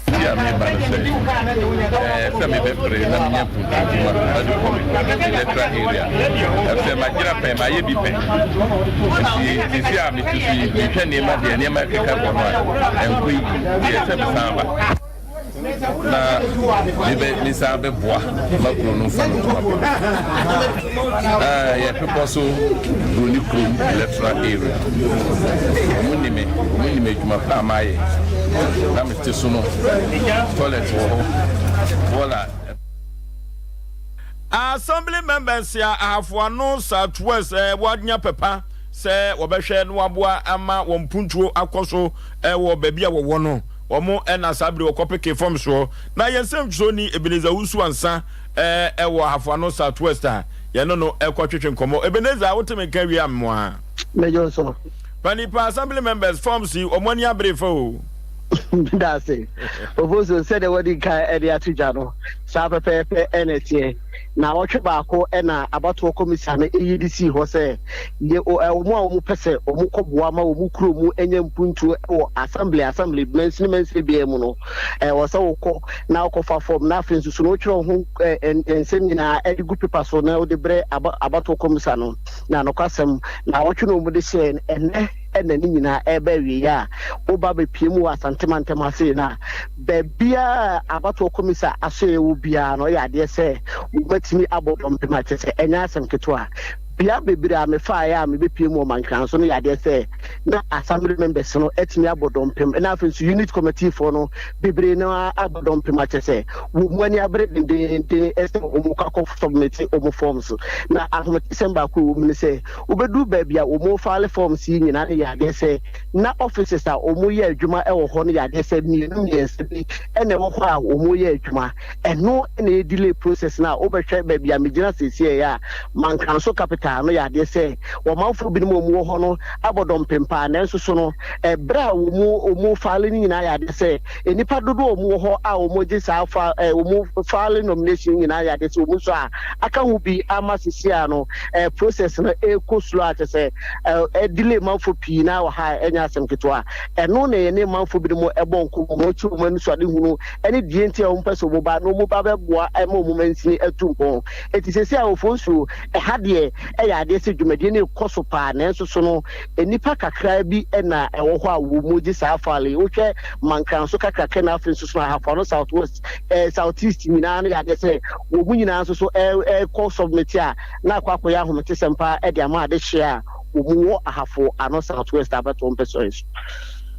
Nti a meba no sɛ, ɛɛ sɛ mebɛpere na menya mpuntuadwuma de kɔ me electoral area. Ɛfisɛ magyina pɛn, mayɛ bi pɛn. Nti seesei a mete so yi, mehwɛ nneɛma deɛ nneɛma ɛkeka kɔ no a, ɛnkɔ yie. Nti ɛsɛ sɛ mesan ba na mebɛ mesan bɛboa ma kuro no mfa no ntoma pɛ. Ɛɛ yɛ bepɔ so Broni kurom electoral area. Wɔn nim me, wɔn nim adwuma pa a mayɛ. Na mete so no, toilet wɔ hɔ, bɔɔla. Assembly members a Ahafo Ano South West wɔanya pɛpa sɛ wɔbɛhwɛ na wɔaboa ama wɔn mpuntuo akɔ so wɔ baabi a wɔwɔ no, wɔn na saa bere wɔkɔpeke fam soɔ. Na yɛn nsɛmtwerɛni Ebenezer Owusu Ansah wɔ Ahafo Ano South West a yɛne no rekɔtwetwe nkɔmmɔ. Ebenezer, wote me nka wie a mmoa? Mɛgye wo so. Panipa Assembly members forms yi, wɔn ani abere fa o. Meda ase. Ofosu, sɛdeɛ wadi kan de ato dwa no, saa pɛpɛɛpɛ na ɛteɛ. Naawɔtwe baako na abatoɔ kɔmisa no yi de sii hɔ sɛ yɛ wɔn a wɔpɛ sɛ wɔkɔboa ma wɔn kuro mu nya mpuntuo wɔ assembly assembly mansini mansini biara mu no, ɛwɔ sɛ wokɔ na wokɔfa fɔm na afei nso so no wotwerɛ wo ho nsɛm nyinaa de gu pepa so na wode brɛ abatoɔ kɔmisa no. Na nokwasɛm, naawɔtwe na wɔde hyɛɛ no, ɛnnɛ na ne nyinaa ɛreba awieeɛ a woba bɛpue mu wɔ Asante mantam ha sei no a, baabiara a abatoɔ kɔmisa asoɛeɛ wɔ biara no, ɔyɛ adeɛ sɛ wɔatumi abɔ dɔmpem a kyerɛ sɛ ɛnyɛ asɛm ketewa. Bea bebree a mefaeɛ a mebɛpue mu wɔ Mankran so no yɛ adeɛ sɛ na assembly members no atumi abɔ dɔmpem na afei nso unit committee foɔ no bebree no ara abɔ dɔmpem a kyerɛ sɛ wɔn mu ani abere dendeenden sɛ wɔn kɔ akɔ submit wɔn forms. Na ahometesɛm baako a ɛwɔ mu ne sɛ Wobɛduru baabi a wɔn file forms yi nyinaa no yɛ adeɛ sɛ na offices a wɔn yɛ adwuma wɔ hɔ no yɛ adeɛ sɛ mmienu mmiɛnsa bi na ɛwɔ hɔ a wɔn yɛ adwuma. Ɛno na ɛyɛ delay process no a wobɛhwɛ baabi a megyina seesei a Mankranso capital no yɛ adeɛ sɛ wɔmanfoɔ binom a wɔn wɔ hɔ no abɔ dɔmpem paa nanso so no ɛberɛ a wɔn wɔn file no nyinaa yɛ adeɛ sɛ nnipa dodoɔ a wɔn wɔ hɔ a wɔn gye saa fa wɔn file nomination nyinaa yɛ adeɛ sɛ wɔn nso a aka ho bi ama seesei a no eh, process no ɛrekɔ slow a kyɛ sɛ eh, delay manfo pii na wɔ ha a ɛnyɛ asɛm ketewa. Ɛno na yɛne manfo binom ɛbɔ nkɔmmɔ ma wɔkyerɛ wɔn anisoadehunu ne deɛ nti a wɔpɛ sɛ wɔn ba na wɔn ba bɛboa ma wɔn mansini atu mpɔn. Enti seesei a Ofonsuo, ɛha deɛ ɛyɛ adeɛ sɛ dwumadie no rekɔ so paa nanso so no nnipa kakra bi na ɛwɔ hɔ a wɔn gye saa file yi. Wohwɛ Mankranso kakraka na afei nso so no Ahafo-Ano South West, eh, South East nyinaa no yɛ adeɛ sɛ wɔn mu nyinaa nso so ɛrekɔ submit a na akɔ akɔyɛ ahometesɛm paa de ama adehyeɛ a wɔn wɔ Ahafo Ano South West abatoɔ mpɛsoa yi so.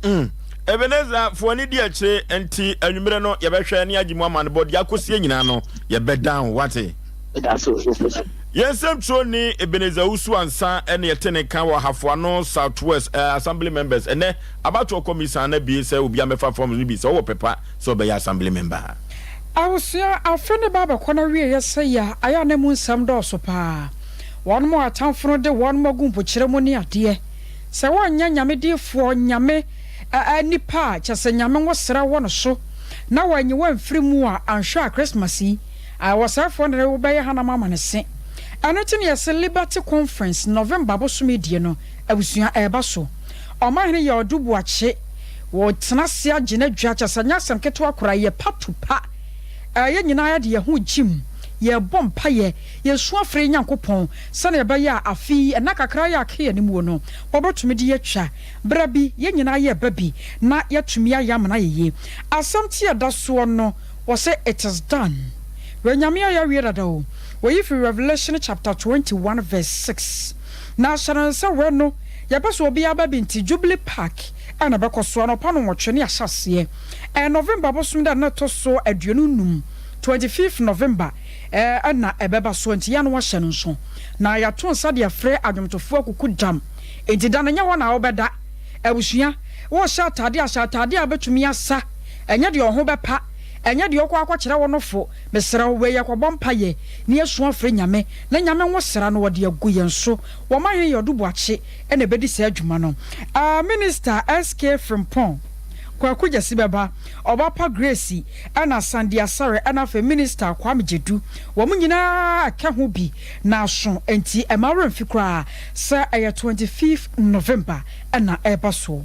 Mm. Ebenezer fo ani di akyire nti anwummerɛ no yɛbɛhwɛ ne agye mu amanebɔ deɛ akɔsie nyinaa no yɛbɛdan wo wate. Yɛn nsɛmtwerɛni Ebenezer Owusu Ansah ne yɛte ne nka wɔ Ahafo Ano South West eh, Assembly members ɛnɛ abatoɔ kɔmisa no abie sɛ obiara mmɛfa forms no bi sɛ wowɔ pɛ pa sɛ ɔbɛyɛ assembly member. Abusua, afe no ba abɛkɔ n'awieeɛ sɛi a, ayɛ a na emu nsɛm dɔɔso paa. Wɔnom a atamfo no de wɔnom agu mpokyerɛ mu ne adeɛ. Sɛ wɔnyɛ Nyame diifoɔ, Nyame nipa a kyɛsɛ Nyame nwosra wɔ no so, na wɔanyi wo amfiri mu a, anhwɛ a Christmas yi, ɔsɛefoɔ no de wo bɛyɛ hanam ama ne se. Ɛno nti na yɛse Liberty Conference, November bosome die no, abusua, ɛreba so. Ɔmanhene yɛ Ɔdo Boakye. Wɔtena ase agye no adwa, kyerɛ sɛ ɛnyɛ asɛm ketewa koraa, ɛyɛ pa to pa. Yɛn nyinaa de yɛn ho gyim. Yɛrebɔ mpaeɛ, yɛresu afrɛ yɛn Nyankopɔn sɛdeɛ ɛbɛyɛ a afe yi, nna kakra yi a aka yɛn anim wɔ no, wɔbɛtumi de atwa. Berɛ bi, yɛn nyinaa yɛreba bi na yɛatumi ayɛ ama no ayɛ yie. Asɛm ti a ɛda soɔ no, wɔse it is done. Wei Nyame ayɛ awie dada o. Wɔyi firi Revelation chapter 21 verse 6. Na hyɛ no nsa wei no, yɛpɛ sɛ obiara ba bi nti Jubilee Park na ɛbɛkɔ so anɔpa nnɔnwɔtwe ne ahyɛaseɛ. Ɛyɛ November bosom da a na ɛtɔ so 25, 25th November, na ɛbɛba soɔ nti yɛ a na wahyɛ no nso. Na yɛato nsa de afrɛ adwomtofoɔ akuku dam. Enti da no nyɛ hɔ na wobɛda. Abusua, worehyɛ ataadeɛ a, hyɛ ataadeɛ a wobɛtumi asa, ɛnyɛ deɛ wo ho bɛpa, ɛnyɛ deɛ wokɔ akɔkyerɛ wo nofo. Mesrɛ wo, wei yɛkɔbɔ mpaeɛ na yɛsu afrɛ Nyame, na Nyame nwosra no ɔde agu yɛn so. Wɔma Hene Yɔdu Boakye na ɛbɛdi saa adwuma no. Minister SK Frimpong, Kwaku Gyasi bɛba, Ɔbapa Grace ɛna Sandy Asare ɛna afei Minister Kwame Gyedu. Wɔn nyinaa ɛka ho bi na aso nti ɛmma wo werɛ mfi koraa sɛ ɛyɛ 25th November ɛna ɛreba soɔ.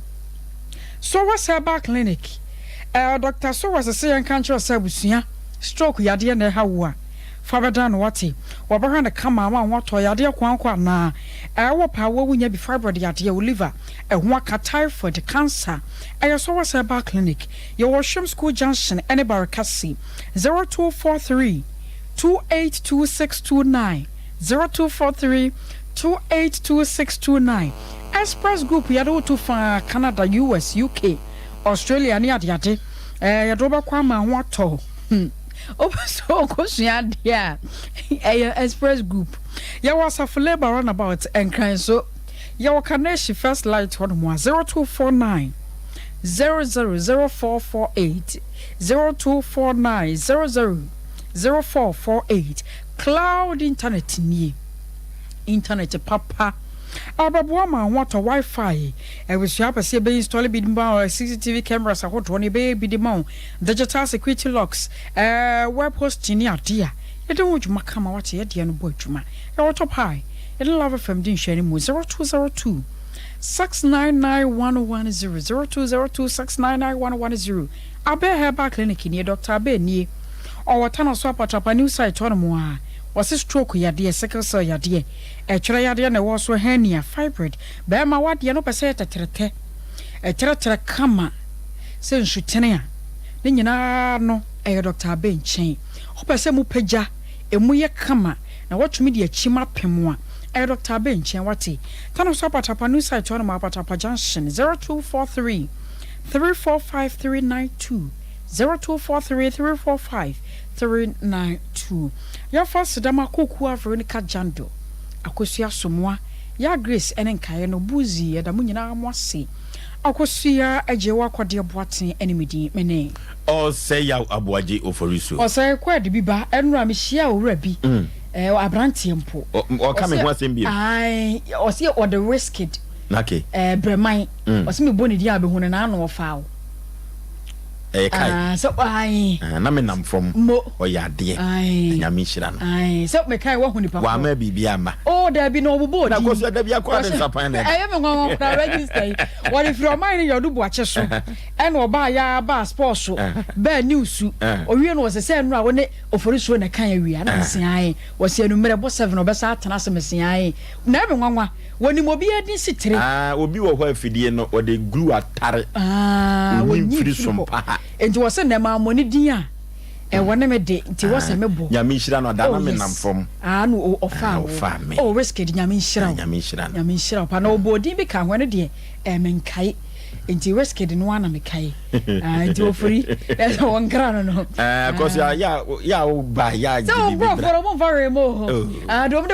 Sowas Herbal Clinic, Ɛɛ Doctor Sowas se yɛnka nkyerɛ wo sɛ abusua stroke yadeɛ na ɛha wo a, fa bɛdan no wate. Wɔbɛhwɛ no kama ama wo ho atɔ yadeɛ koanko anaa ɛwɔ paa wo a wonya bi fibroid yadeɛ, wo liver ɛho aka, typhoid, cancer. Ɛyɛ Sowas Herbal Clinic. Yɛwɔ Hwem School Junction ɛne Barekase. 0243 282629, 0243 282629. Express Group yɛde wo to faa Canada, US, UK, Australia ne adeade. Ɛɛ yɛde wo bɛkɔ ama ho atɔ. Hmm. Wopɛ sɛ wokɔsua adeɛ a, ɛyɛ Express Group. Yɛwɔ Asafo Labour Runabout, Nkran so. Yɛwɔ Kaneshie First Light hɔnom a, 0249 000448, 0249 000448. Cloud Internet nie. Internet papa a bɛboa ma ho atɔ Wi-Fi, abusua apɛ sɛ yɛbɛ install bi de ma wo, CCTV cameras ahodoɔ no yɛbɛyɛ bi de ma wo, digital security locks, ɛɛ web hosting ne adeɛ a yɛde ho dwuma kama wate yɛdeɛ no bɔ adwuma. Yɛwɔ Top High, yɛne Love FM di nhwɛanimu 0202 699110, 0202 699110. Abɛ Herbal Clinic nie, Doctor Abɛ nie, ɔwɔ Tanoso Apatrapa New Site hɔ nom a. Wɔse stroke yadeɛ, sickle cell yadeɛ, ɛtwerɛ yadeɛ na ɛwɔ so, hernia, fibroid, bɛɛma wadeɛ no pɛ sɛ yɛ tɛtrɛtɛ, ɛtrɛtrɛ kama sɛ nsutene a, ne nyinaa no ɛyɛ Doctor Abe nkyɛn. Wopɛ sɛ mu pagya, ɛmu yɛ kama na watumi de akyim apem a, ɛyɛ Doctor Abe nkyɛn wate. Tano so Apatrapa new site hɔ nom, Apatrapa junction, 0243 345 392, 0243 345 392. Yɛmfa aseda ma Koku a Veronica Jando, Akosua Asomoah, Yaa Grace ne nkaeɛ no, Buzi, yɛda mo nyinaa mo ase. Akosua Agyewa Kɔdeɛ Boateng ne me din, me ne. Ɔsɛe Yaw Aboagye Oforisuo. Ɔsɛe Kwaadu bi ba, ɛnora me hyiaa owura bi, ɛɛ abranteɛ mpo. Ɔka me ho asɛm bio. Ae, ɔse ɔde Wizkid. Okay. Ɛɛ Brɛman. Ɔse me bɔ ne din a bɛhu no, n'ano ɔfaa wo. Ɛyɛ kae. Ah, sɛ ae. Ah, na me nam fam. Mo. Ɔyɛ adeɛ. Ae. Na Nyame nhyira no. Ae, sɛ me kae wahu nipa korɔ. Wama biribi amma. Oh, dabi na ɔbobɔ odin. Na kɔsua dabi akɔ ade nsapan na ɛba. Ɛyɛ me nwanwa koraa register yi. Wɔde firi ɔman no Yɔdu Boakye so. Ɛna ɔbaa ya baa sports so. Baa news su. Owie no wɔsɛ sɛ nnora wo ne Oforisuo na ɛkan awia. Na mese ae. Wɔsɛ anummerɛ bɔ 7 ɔbɛsa atena ase mese ae. Na ɛyɛ me nwanwa. Wɔnim obiara din si tire. Ah, obi wɔ hɔ a afidie no wɔde glue atare. Ah, Ɔnyi wɔnyi mfiri mfiri so hɔ. mpa ha. Enti wɔse nnɛ mammɔ ne din a, ɛwɔ ne me de, nti wɔsɛ me bɔ. Nyame nhyira no, ɔda Oh na me nam yes. fam. Ah, no o, ɔfaa Ah, wo. ɔfaa me. Oh, Wizkid, Nyame nhyira Ah, wo. Nyame nhyira no. Nyame nhyira wo paa. Na ɔbɔɔ din bi kaa ho, ɛno deɛ, eh, menkae. Enti Wizkid no ara na mekae. Ah, nti ofiri, ɛsɛ wɔnkra no no. Ah, kɔsi a, yɛ a, yɛ a woba, yɛ a Sɛ gye wo biribi nkurɔfoɔ bra. no, wɔmfa hwee mma o. Oh. Ah, deɛ wɔde.